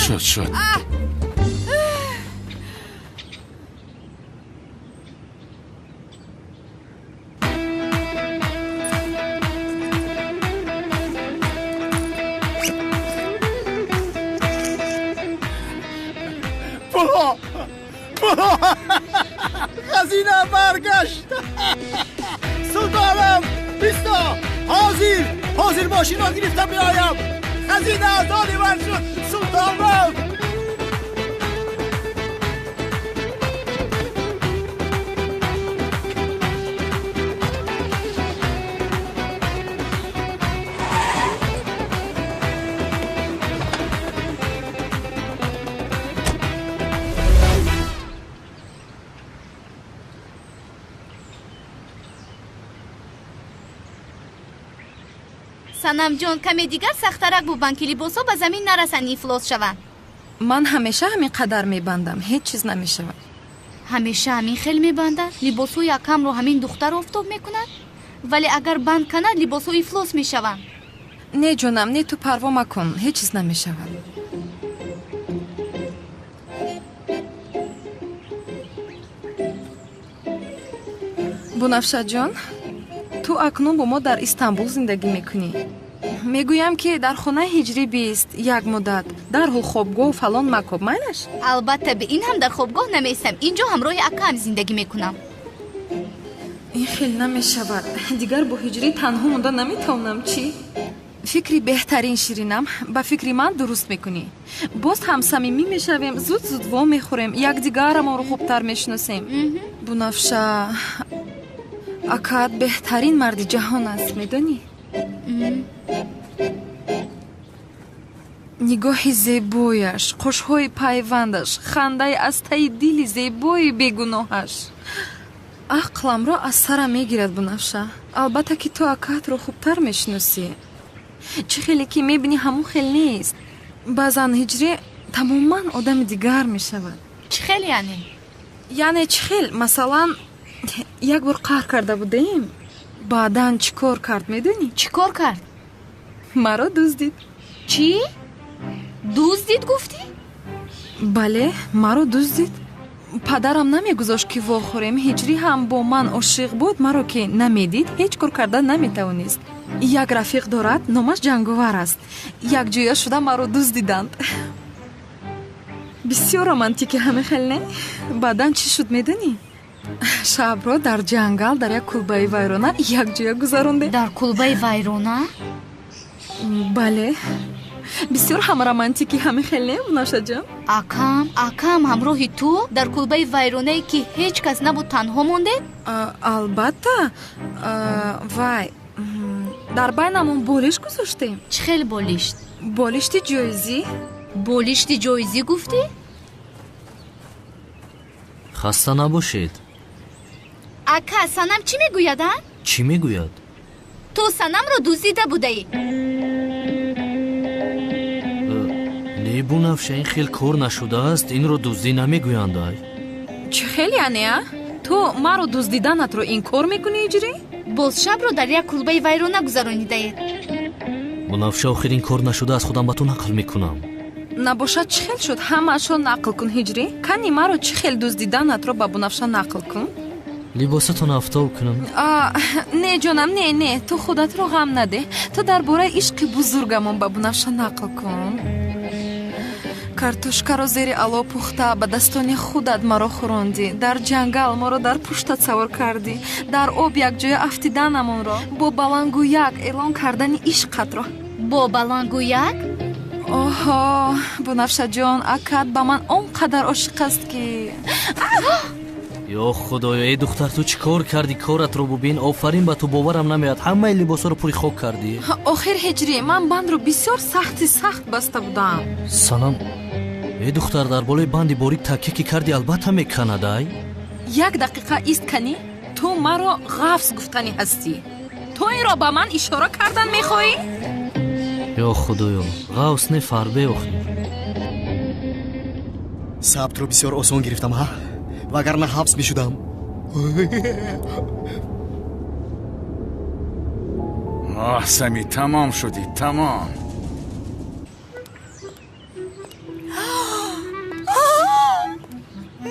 Шуд, шуд. Пулҳо, пулҳо, хазина баргашт. Султонам, бисто, ҳозир, ҳозир мошинро гирифта биёям. Хазина аз они ман шуд, султонам. Санамҷон, каме дигар сахтарак бубанд, ки либосҳо ба замин нарасанд, ифлос шаванд. Ман ҳамеша ҳамин қадар мебандам, ҳеҷ чиз намешавад. Ҳамеша ҳамин хел мебандад? Либосҳои акамро ҳамин духтар офтоб мекунад? Вале агар банд канад, либосҳо ифлос мешаванд. Не, ҷонам, не, ту парво макун, ҳеҷ чиз намешавад. Бунафшаҷон, ту акнун бо мо дар Истанбул зиндагӣ мекунӣ. Мегӯям, ки дар хонаи ҳиҷрӣ бист як муддат, дарҳол хобгоҳу фалон макоб, майлаш? Албатта, бе ин ҳам дар хобгоҳ намеистам. Инҷо ҳамроҳи акаам зиндагӣ мекунам. Ин хел намешавад. Дигар бо ҳиҷрӣ танҳо монда наметавонам, чӣ? Фикри беҳтарин, ширинам, ба фикри ман дуруст мекунӣ. Боз ҳам самимӣ мешавем, зуд-зуд во мехӯрем, якдигарамонро хубтар мешиносем. Бунафша, акаат беҳтарин марди ҷаҳон аст, медонӣ? Нигоҳи зебояш, қошҳои пайвандаш, хандаи аз таи дили зебои бегуноҳаш ақламро аз сарам мегирад, Бунафша. Албатта, ки ту акаатро хубтар мешиносӣ. Чӣ хеле ки мебинӣ, ҳамон хел нест. Баъзан ҳиҷрӣ тамоман одами дигар мешавад. Чӣ хел яъне? Яъне чӣ хел? Масалан, як бор қаҳр карда будем, баъдан чӣ кор кард, медонӣ? Чӣ кор кард? Маро дуздид. Чӣ? Дуздид гуфтӣ? Бале, маро дуздид. Падарам намегузошт, ки вохӯрем. Ҳиҷрӣ ҳам бо ман ошиқ буд, маро ки намедид, ҳеҷ кор карда наметавонист. Як рафиқ дорад, номаш Ҷанговар аст. Якҷоя шуда маро дуздиданд. Бисёр романтики, ҳаме хел не? Баъдан чӣ шуд, медонӣ? Шабро дар ҷангал дар як кулбаи вайрона якҷоя гузарондем. Дар кулбаи вайрона? Бале, бисёр ҳам романтики, ҳаме хел не, Бунафшаҷон? Акам, акам ҳамроҳи ту дар кулбаи вайронае, ки ҳеҷ кас набуд, танҳо мондед? Албатта. Вай, дар байнамон болиш гузоштем. Чӣ хел болишт? Болишти ҷоизӣ. Болишти ҷоизӣ гуфтӣ? Хаста набошед. Ака, Санам чӣ мегӯяд, а? Чӣ мегӯяд? Ту Санамро дуздида будаӣ. Не, Бунафша, ин хел кор нашудааст, инро дуздӣ намегӯянд, ай. Чӣ хел яъне, а? Ту маро дуздиданатро инкор мекунӣ, Ҳиҷрӣ? Боз шабро дар як кулбаи вайрона гузаронидаед. Бунафша, охир ин кор нашудааст, худам ба ту нақл мекунам. Набошад, чӣ хел шуд? Ҳамаашро нақл кун, Ҳиҷрӣ. Кани маро чӣ хел дуздиданатро ба Бунафша нақл кун. Либосатон афтоб кунам? Не ҷонам, не, не, ту худатро ғам надеҳ. Ту дар бораи ишқи бузургамон ба Бунафша нақл кун. Картошкаро зери ало пухта, ба дастони худат маро хӯрондӣ. Дар ҷангал моро дар пуштат савор кардӣ. Дар об якҷоя афтиданамонро, бо балангӯяк эълон кардани ишқатро. Бо балангӯяк? Оҳо, Бунафшаҷон, акат ба ман он қадар ошиқ аст ки. Ё худоё, эй духтар, ту чӣ кор кардӣ? Коратро бубин. Офарин ба ту, боварам намеояд. Ҳамаи либосҳоро пури хок кардӣ. Охир ҳиҷрӣ, ман бандро бисёр сахти сахт баста будам. Санам, эй духтар, дар болои банди борик такя ки кардӣ, албатта меканад, ай. Як дақиқа ист канӣ, ту маро ғафз гуфтанӣ ҳастӣ. Ту инро ба ман ишора кардан мехоҳӣ? Ё худоё, ғавс не, фарбе охир. Сабтро бисёр осон гирифтам, ҳа? Вагарна ҳабс мешудам. Оҳ, Сами, тамом шудӣ, тамом.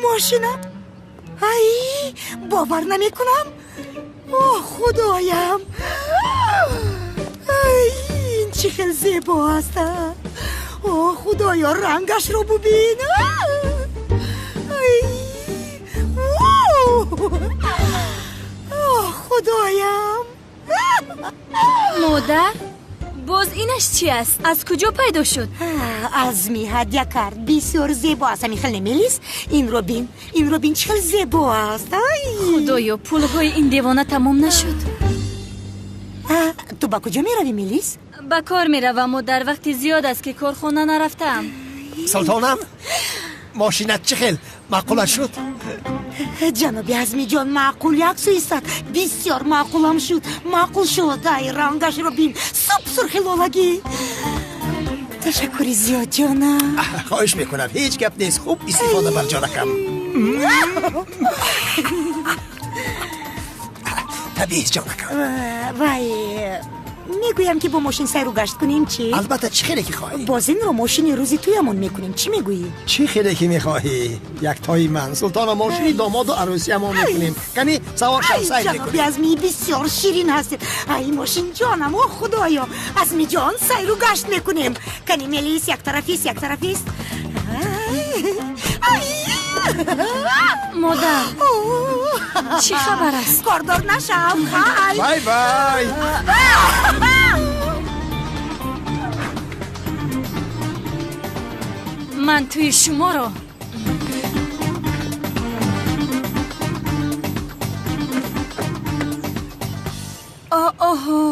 Мошинам? Ай, бовар намекунам. О, худоям! Ай, ин чӣ хел зебо аст. О, худоё, рангашро бубин. Ай, о, худоям! Модар, боз инаш чи аст? Аз куҷо пайдо шуд? Азми ҳадя кард. Бисёр зебо аст. Ҳамин хел немелис? Инро бин, инро бин, чӣ хел зебо аст. Ай! Худоё, пулҳои ин девона тамом нашуд. Ту ба куҷо меравӣ, Мелис? Ба кор меравам, модар. Вақти зиёд аст ки корхона нарафтаам. Султонам, мошинат чӣ хел маъқулат шуд? Ҷаноби Азмиҷон, маъқул як сӯ истад. Бисёр маъқулам шуд, маъқул шуд. Ай, рангашро бин, суп сурхи лолагӣ. Ташаккури зиёд, ҷонам. Хоҳиш мекунам, ҳеҷ гап нест. Хуб истифода бар, ҷонакам. Табиист, ҷонакам. Вай, мегӯям ки бо мошин сайру гашт кунем, чӣ? Албатта, чӣ хеле ки хоҳӣ. Боз инро мошини рӯзи туямон мекунем, чӣ мегӯӣ? Чӣ хеле ки мехоҳӣ, яктои ман. Султона, мошини домоду арӯсиямон мекунем. Кани савор шав, сайр мекунем. Ҷаноби Азмӣ, бисёр ширин ҳастед. Ай, мошин ҷонам, о худоё. Азмиҷон, сайру гашт мекунем. Кани Мелис, яктарафист, яктарафист. Модар, чӣ хабар аст? Кордор нашав, хай. Бай бай. Ман тӯи шуморо оҳо,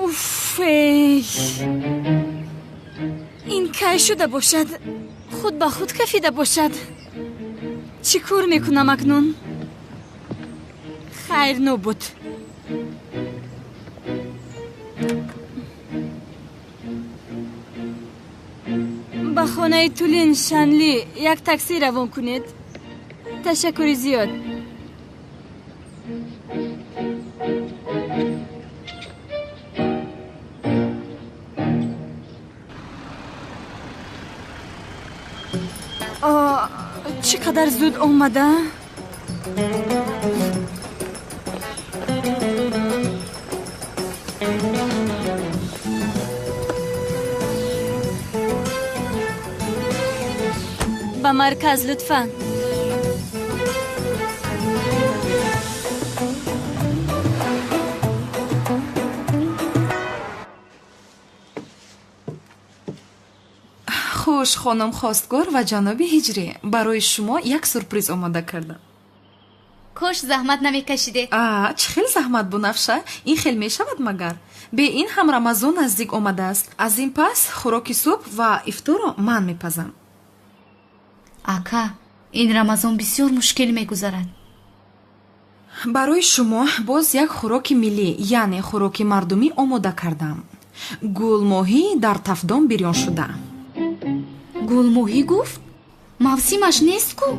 уф, эй, ин кай шуда бошад? Худ ба худ кафида бошад. Чӣ кор мекунам акнун? Хайр, нобуд. Ба хонаи Тулин Шанли як таксӣ равон кунед. Ташаккури зиёд. Чӣ қадар зуд омада? Ба марказ, лутфан. Хуш, хонум хостгор ва ҷаноби ҳиҷрӣ, барои шумо як сюрприз омода кардам. Кош заҳмат намекашиде. А, чӣ хел заҳмат, Бунафша? Ин хел мешавад магар? Бе ин ҳам Рамазон наздик омадааст. Аз ин пас хӯроки субҳ ва ифторро ман мепазам. Ака, ин Рамазон бисёр мушкил мегузарад. Барои шумо боз як хӯроки миллӣ, яъне хӯроки мардумӣ омода кардам. Гулмоҳӣ дар тафдон бирён шуда. Гулмоҳӣ гуфт? Мавсимаш нест ку?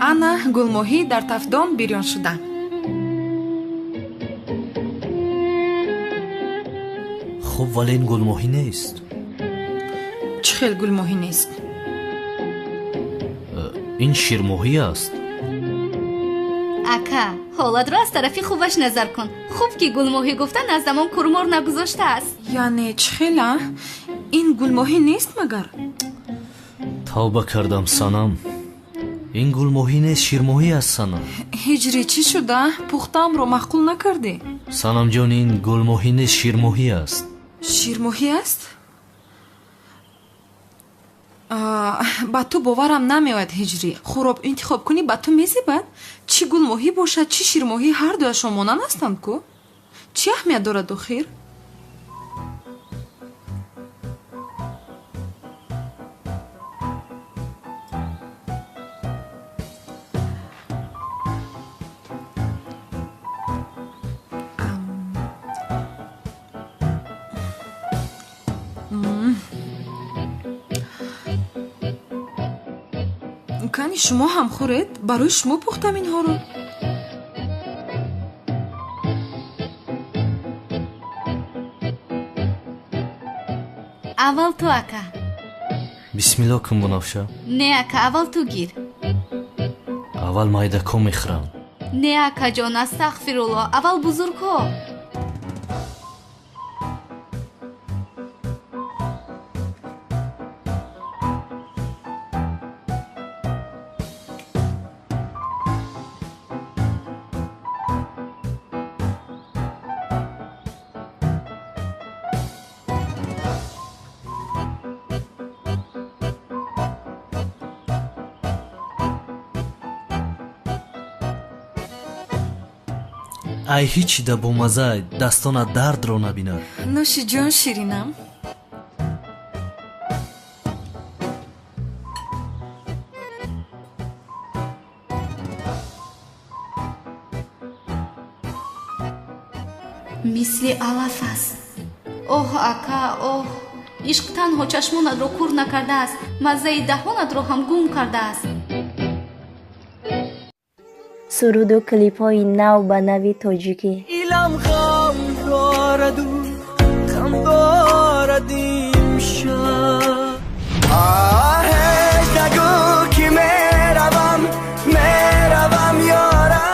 Ана гулмоҳӣ дар тафдон бирён шуда. Хуб, вале ин гулмоҳӣ нест. хел гулмоҳӣ нест? Ин ширмоҳӣ аст. Ака, ҳолатро аз тарафи хубаш назар кун. Хуб ки гулмоҳӣ гуфтан аз замон курмор нагузоштааст. Яъне чӣ хел, а? Ин гулмоҳӣ нест магар? Тавба кардам, Санам. Ин гулмоҳӣ нест, ширмоҳӣ аст, Санам. Ҳиҷрӣ, чӣ шуда? Пухтаамро маъқул накардӣ? Санамҷон, ин гулмоҳӣ нест, ширмоҳӣ аст. Ширмоҳӣ аст? Ба ту боварам намеояд, Ҳиҷрӣ. Хӯроб интихоб кунӣ, ба ту мезебад? Чӣ гулмоҳӣ бошад, чӣ ширмоҳӣ, ҳар дуяшон монанд ҳастанд ку? Чӣ аҳамият дорад охир? Кани шумо ҳам хӯред, барои шумо пухтам инҳоро. Аввал ту, ака. Бисмилло кун, Бунафша. Не, ака, аввал ту гир. Аввал майдако мехӯрам. Не, акаҷон, астағфирулло, аввал бузургҳо. Ай ҳичи да бомаза, дастона дардро набинад. Нӯши ҷон, ширинам. Мисли алаф аст. Оҳ, ака, оҳ, ишқ танҳо чашмонатро кур накардааст, маззаи даҳонатро ҳам гум кардааст. Суруду клипҳои нав ба нави тоҷикӣ. Илам ғам дораду ғам дорад имшаб. Оҳ, нагӯ ки меравам, меравам ёра.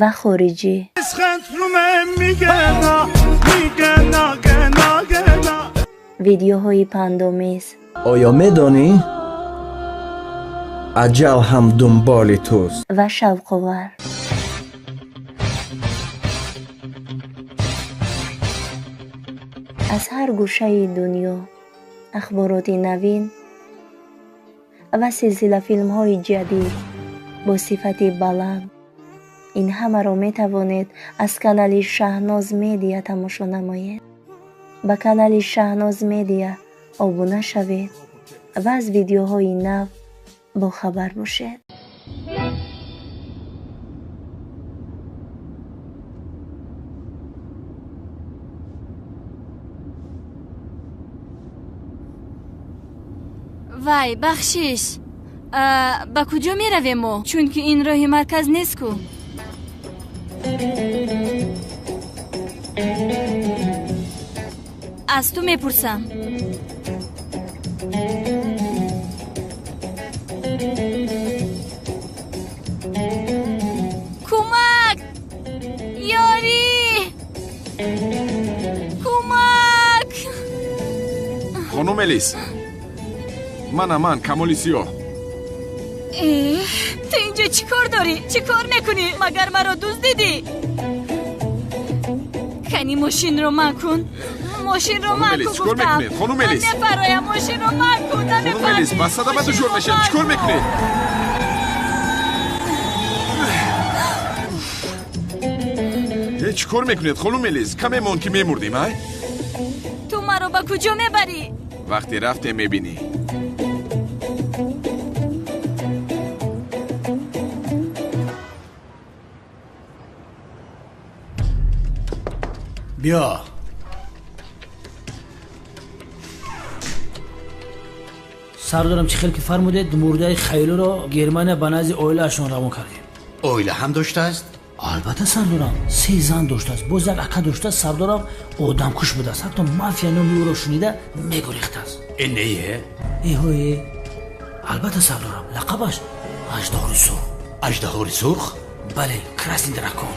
Ва хориҷӣ. Видеоҳои пандомез. Оё медонӣ? Аҷал ҳам дунболи туст. Ва шавқовар. Аз ҳар гӯшаи дунё ахбороти навин ва силсилафилмҳои ҷадид бо сифати баланд. Ин ҳамаро метавонед аз канали Шаҳноз Медиа тамошо намоед. Ба канали Шаҳноз Медиа обуна шавед ва аз видеоҳои нав бохабар бошед. Вай, бахшиш, ба куҷо меравем мо? Чунки ин роҳи марказ нест ку. Аз ту мепурсам. Кӯмак! Ёрӣ! Кӯмак! Хонум Элис, мана ман, Камоли Сиёҳ. Ту инҷо чӣ кор дорӣ? Чӣ кор мекунӣ? Магар маро дуздидӣ? Кани мошинро ман кун. Мошинро ман кун. Чӣ кор мекунед, хонум Элис? Ман мефароям, мошинро ман кун. Хонум Элис, ба садама дучор мешавед. Чӣ кор мекунед? Чӣ кор мекунед, хонум Элис? Каме монд ки мемурдем, ай? Ту маро ба куҷо мебарӣ? Вақте рафтем мебинӣ. Биё. Сардорам, чӣ хел ки фармудед, мурдаи Хаёлиро Германия ба назди оилаашон равон кардем. Оила ҳам доштааст? Албатта сардорам, 3 зан доштааст, боз як ака доштааст. Сардорам одамкуш будааст, ҳатто мафия номи ӯро шунида мегурехтааст. Э не? Эҳое, албатта сардорам, лақабаш Аждаҳори Сурх. Аждаҳори Сурх? Бале, Красный дракон.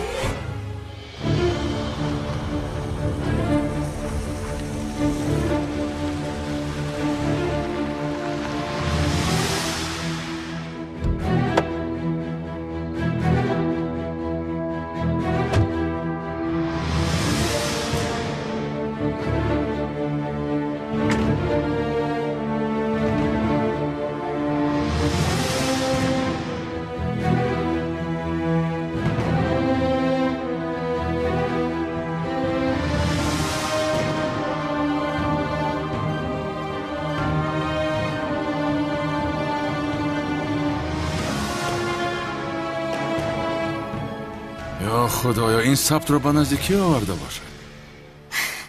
Худоё, ин сабтро ба назди кӣ оварда бошад?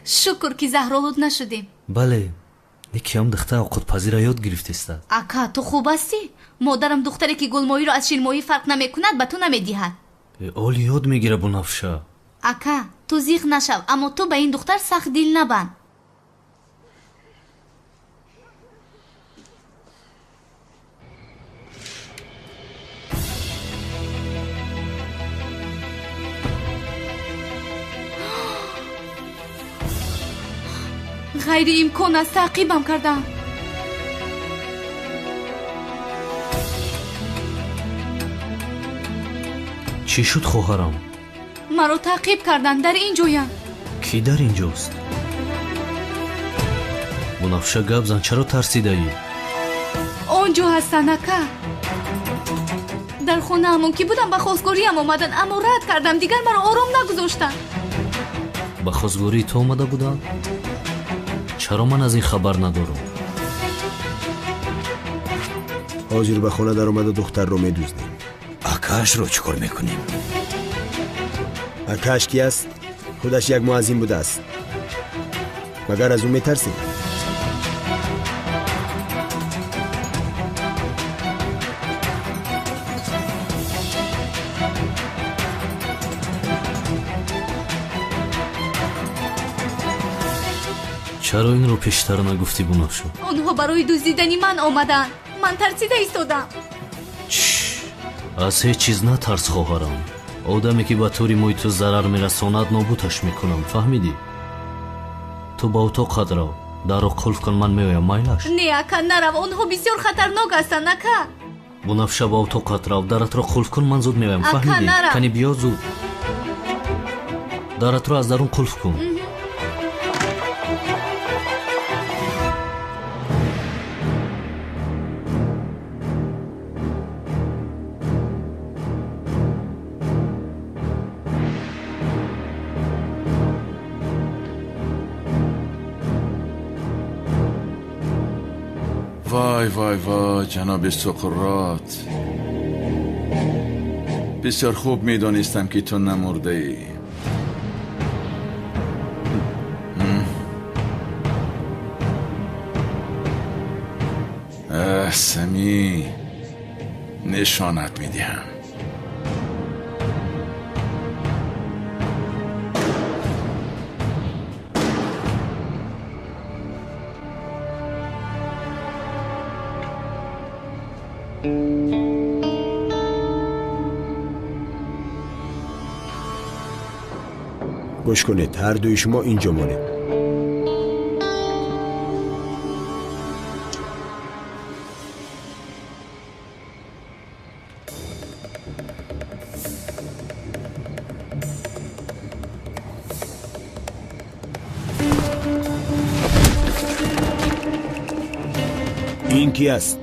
Шукр ки заҳролуд нашудем. Бале, некиам духтар овқотпазира ёд гирифтеста. Ака, ту хуб ҳастӣ? Модарам духтаре ки гулмоҳиро аз ширмоҳӣ фарқ намекунад ба ту намедиҳад. Оли ёд мегира, Бунафша. Ака, ту зиқ нашав, аммо ту ба ин духтар сахт дил набанд. Ғайриимкон аст, таъқибам кардам. Чӣ шуд, хоҳарам? Маро таъқиб карданд, дар ин ҷоям. Кӣ дар ин ҷост? Бунафша, гап зан, чаро тарсидаӣ? Он ҷо ҳастанд, ака. Дар хонаамон ки будам, ба хостгориям омаданд, аммо рад кардам, дигар маро ором нагузоштанд. Ба хостгории ту омада буданд? Чаро ман аз ин хабар надорам? Ҳозир ба хона даромада духтарро медуздем. Акаашро чӣ кор мекунем? Акааш ки аст? Худаш як муаззин будааст. Магар аз ӯ метарсем? Чаро инро пештар нагуфтӣ, Бунафша? Онҳо барои дуздидани ман омаданд. Ман тарсида истодам. Аз ҳеҷ чиз натарс, хоҳарам. Одаме ки ба тури мӯи ту зарар мерасонад, нобудаш мекунам, фаҳмидӣ? Ту ба утоқат рав, дарро қулф кун, ман меоям, майлаш? Не, ака, нарав, онҳо бисёр хатарнок ҳастанд, ака. Бунафша, ба утоқат рав, даратро қулф кун, ман зуд меоям, фаҳмидӣ? Кани биё зуд. Даратро аз дарун қулф кун. Вай, вай, вай, ҷаноби Суқрот, бисёр хуб медонистам ки ту намурдаӣ. Сами, нишонат медиҳам. Гӯш кунед, ҳар дуи шумо инҷо монед. Ин ки аст?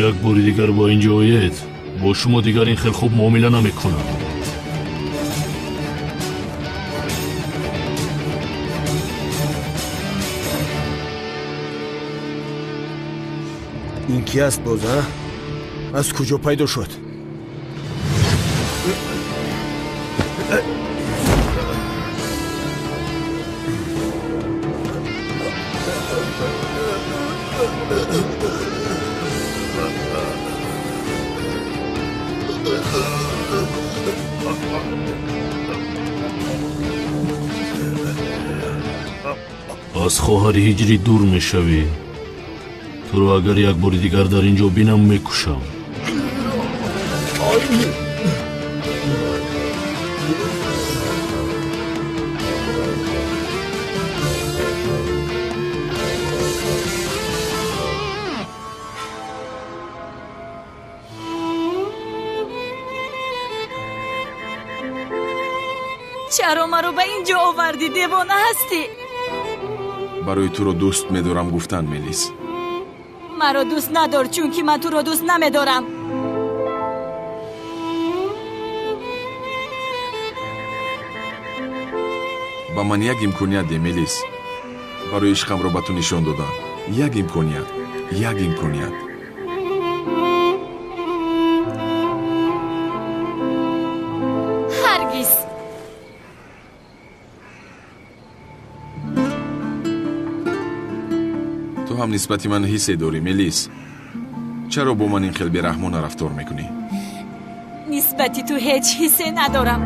Як бори дигар ба инҷо оед, бо шумо дигар ин хел хуб муомила намекунам. Ин ки аст боз, а? Аз куҷо пайдо шуд? Аз хоҳари ҳиҷрӣ дур мешавӣ. Туро агар як бори дигар дар ин ҷо бинам, мекушам. Чаро маро ба ин ҷо овардӣ? Девона ҳастӣ? Барои туро дӯст медорам гуфтан, Мелис. Маро дӯст надор, чунки ман туро дӯст намедорам. Ба ман як имконият де, Мелис. Барои ишқамро ба ту нишон додан. Як имконият, як имконият. Ҳаргиз. Ту ҳам нисбати ман ҳиссе дорӣ, Мелис. Чаро бо ман ин хел бераҳмона рафтор мекунӣ? Нисбати ту ҳеҷ ҳиссе надорам.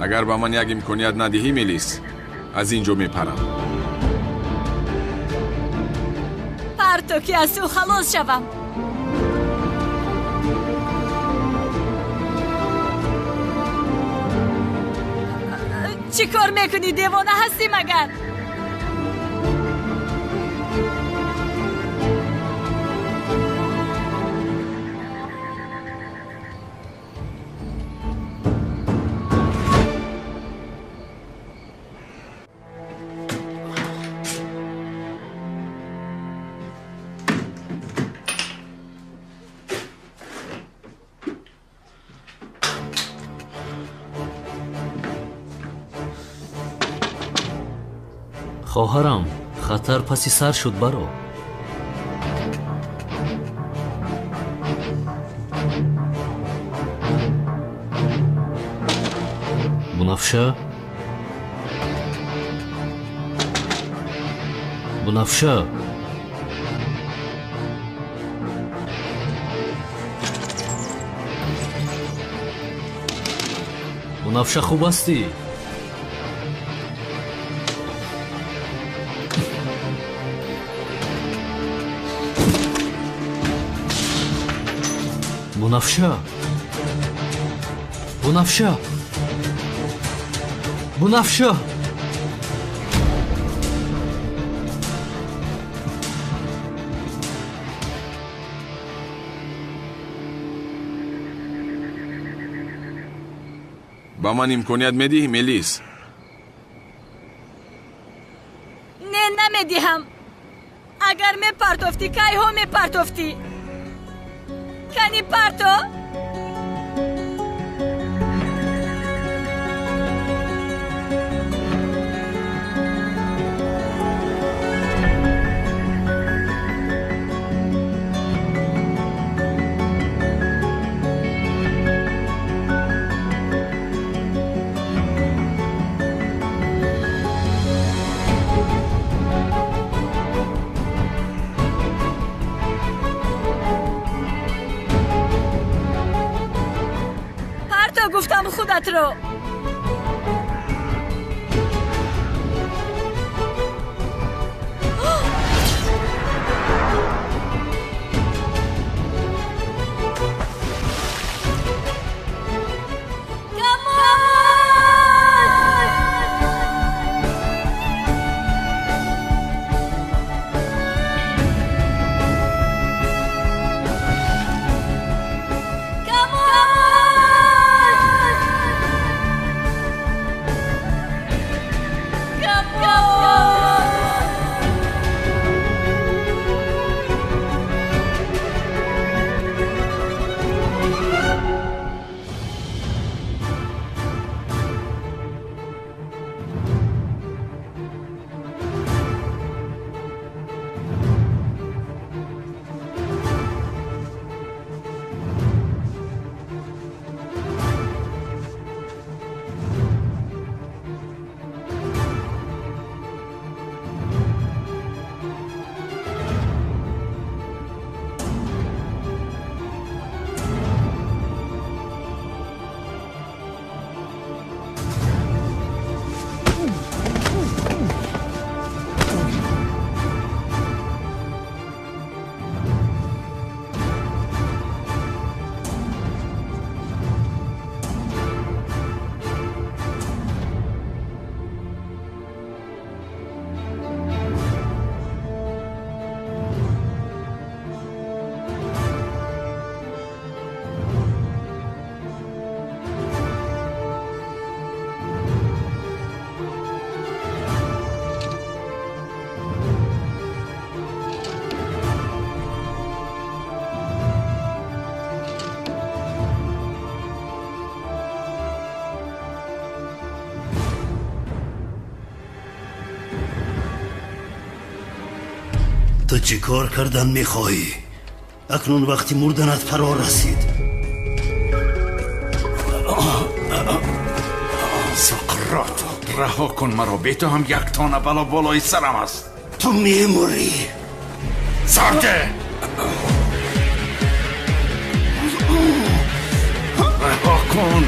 Агар ба ман як имконият надиҳӣ, Мелис, аз ин ҷо мепарам. Парто ки аз ту халос шавам. Чӣ кор мекунӣ? Девона ҳастӣ магар? Хоҳарам, хатар паси сар шуд, баро. Бунафша? Бунафша? Бунафша, хуб ҳастӣ? Бунафша? Бунафша? Бунафша? Ба ман имконият медиҳӣ, Мелис? Не, намедиҳам. Агар мепартофтӣ, кайҳо мепартофтӣ? Кани парто? Гуфтам худатро. Камол! Ту чӣ кор кардан мехоҳӣ? Акнун вақти мурданат фаро расид. Соқрот, раҳо кун маро. Бе ту ҳам як тона бало болои сарам аст. Ту мемурӣ. Сарде! Раҳо кун.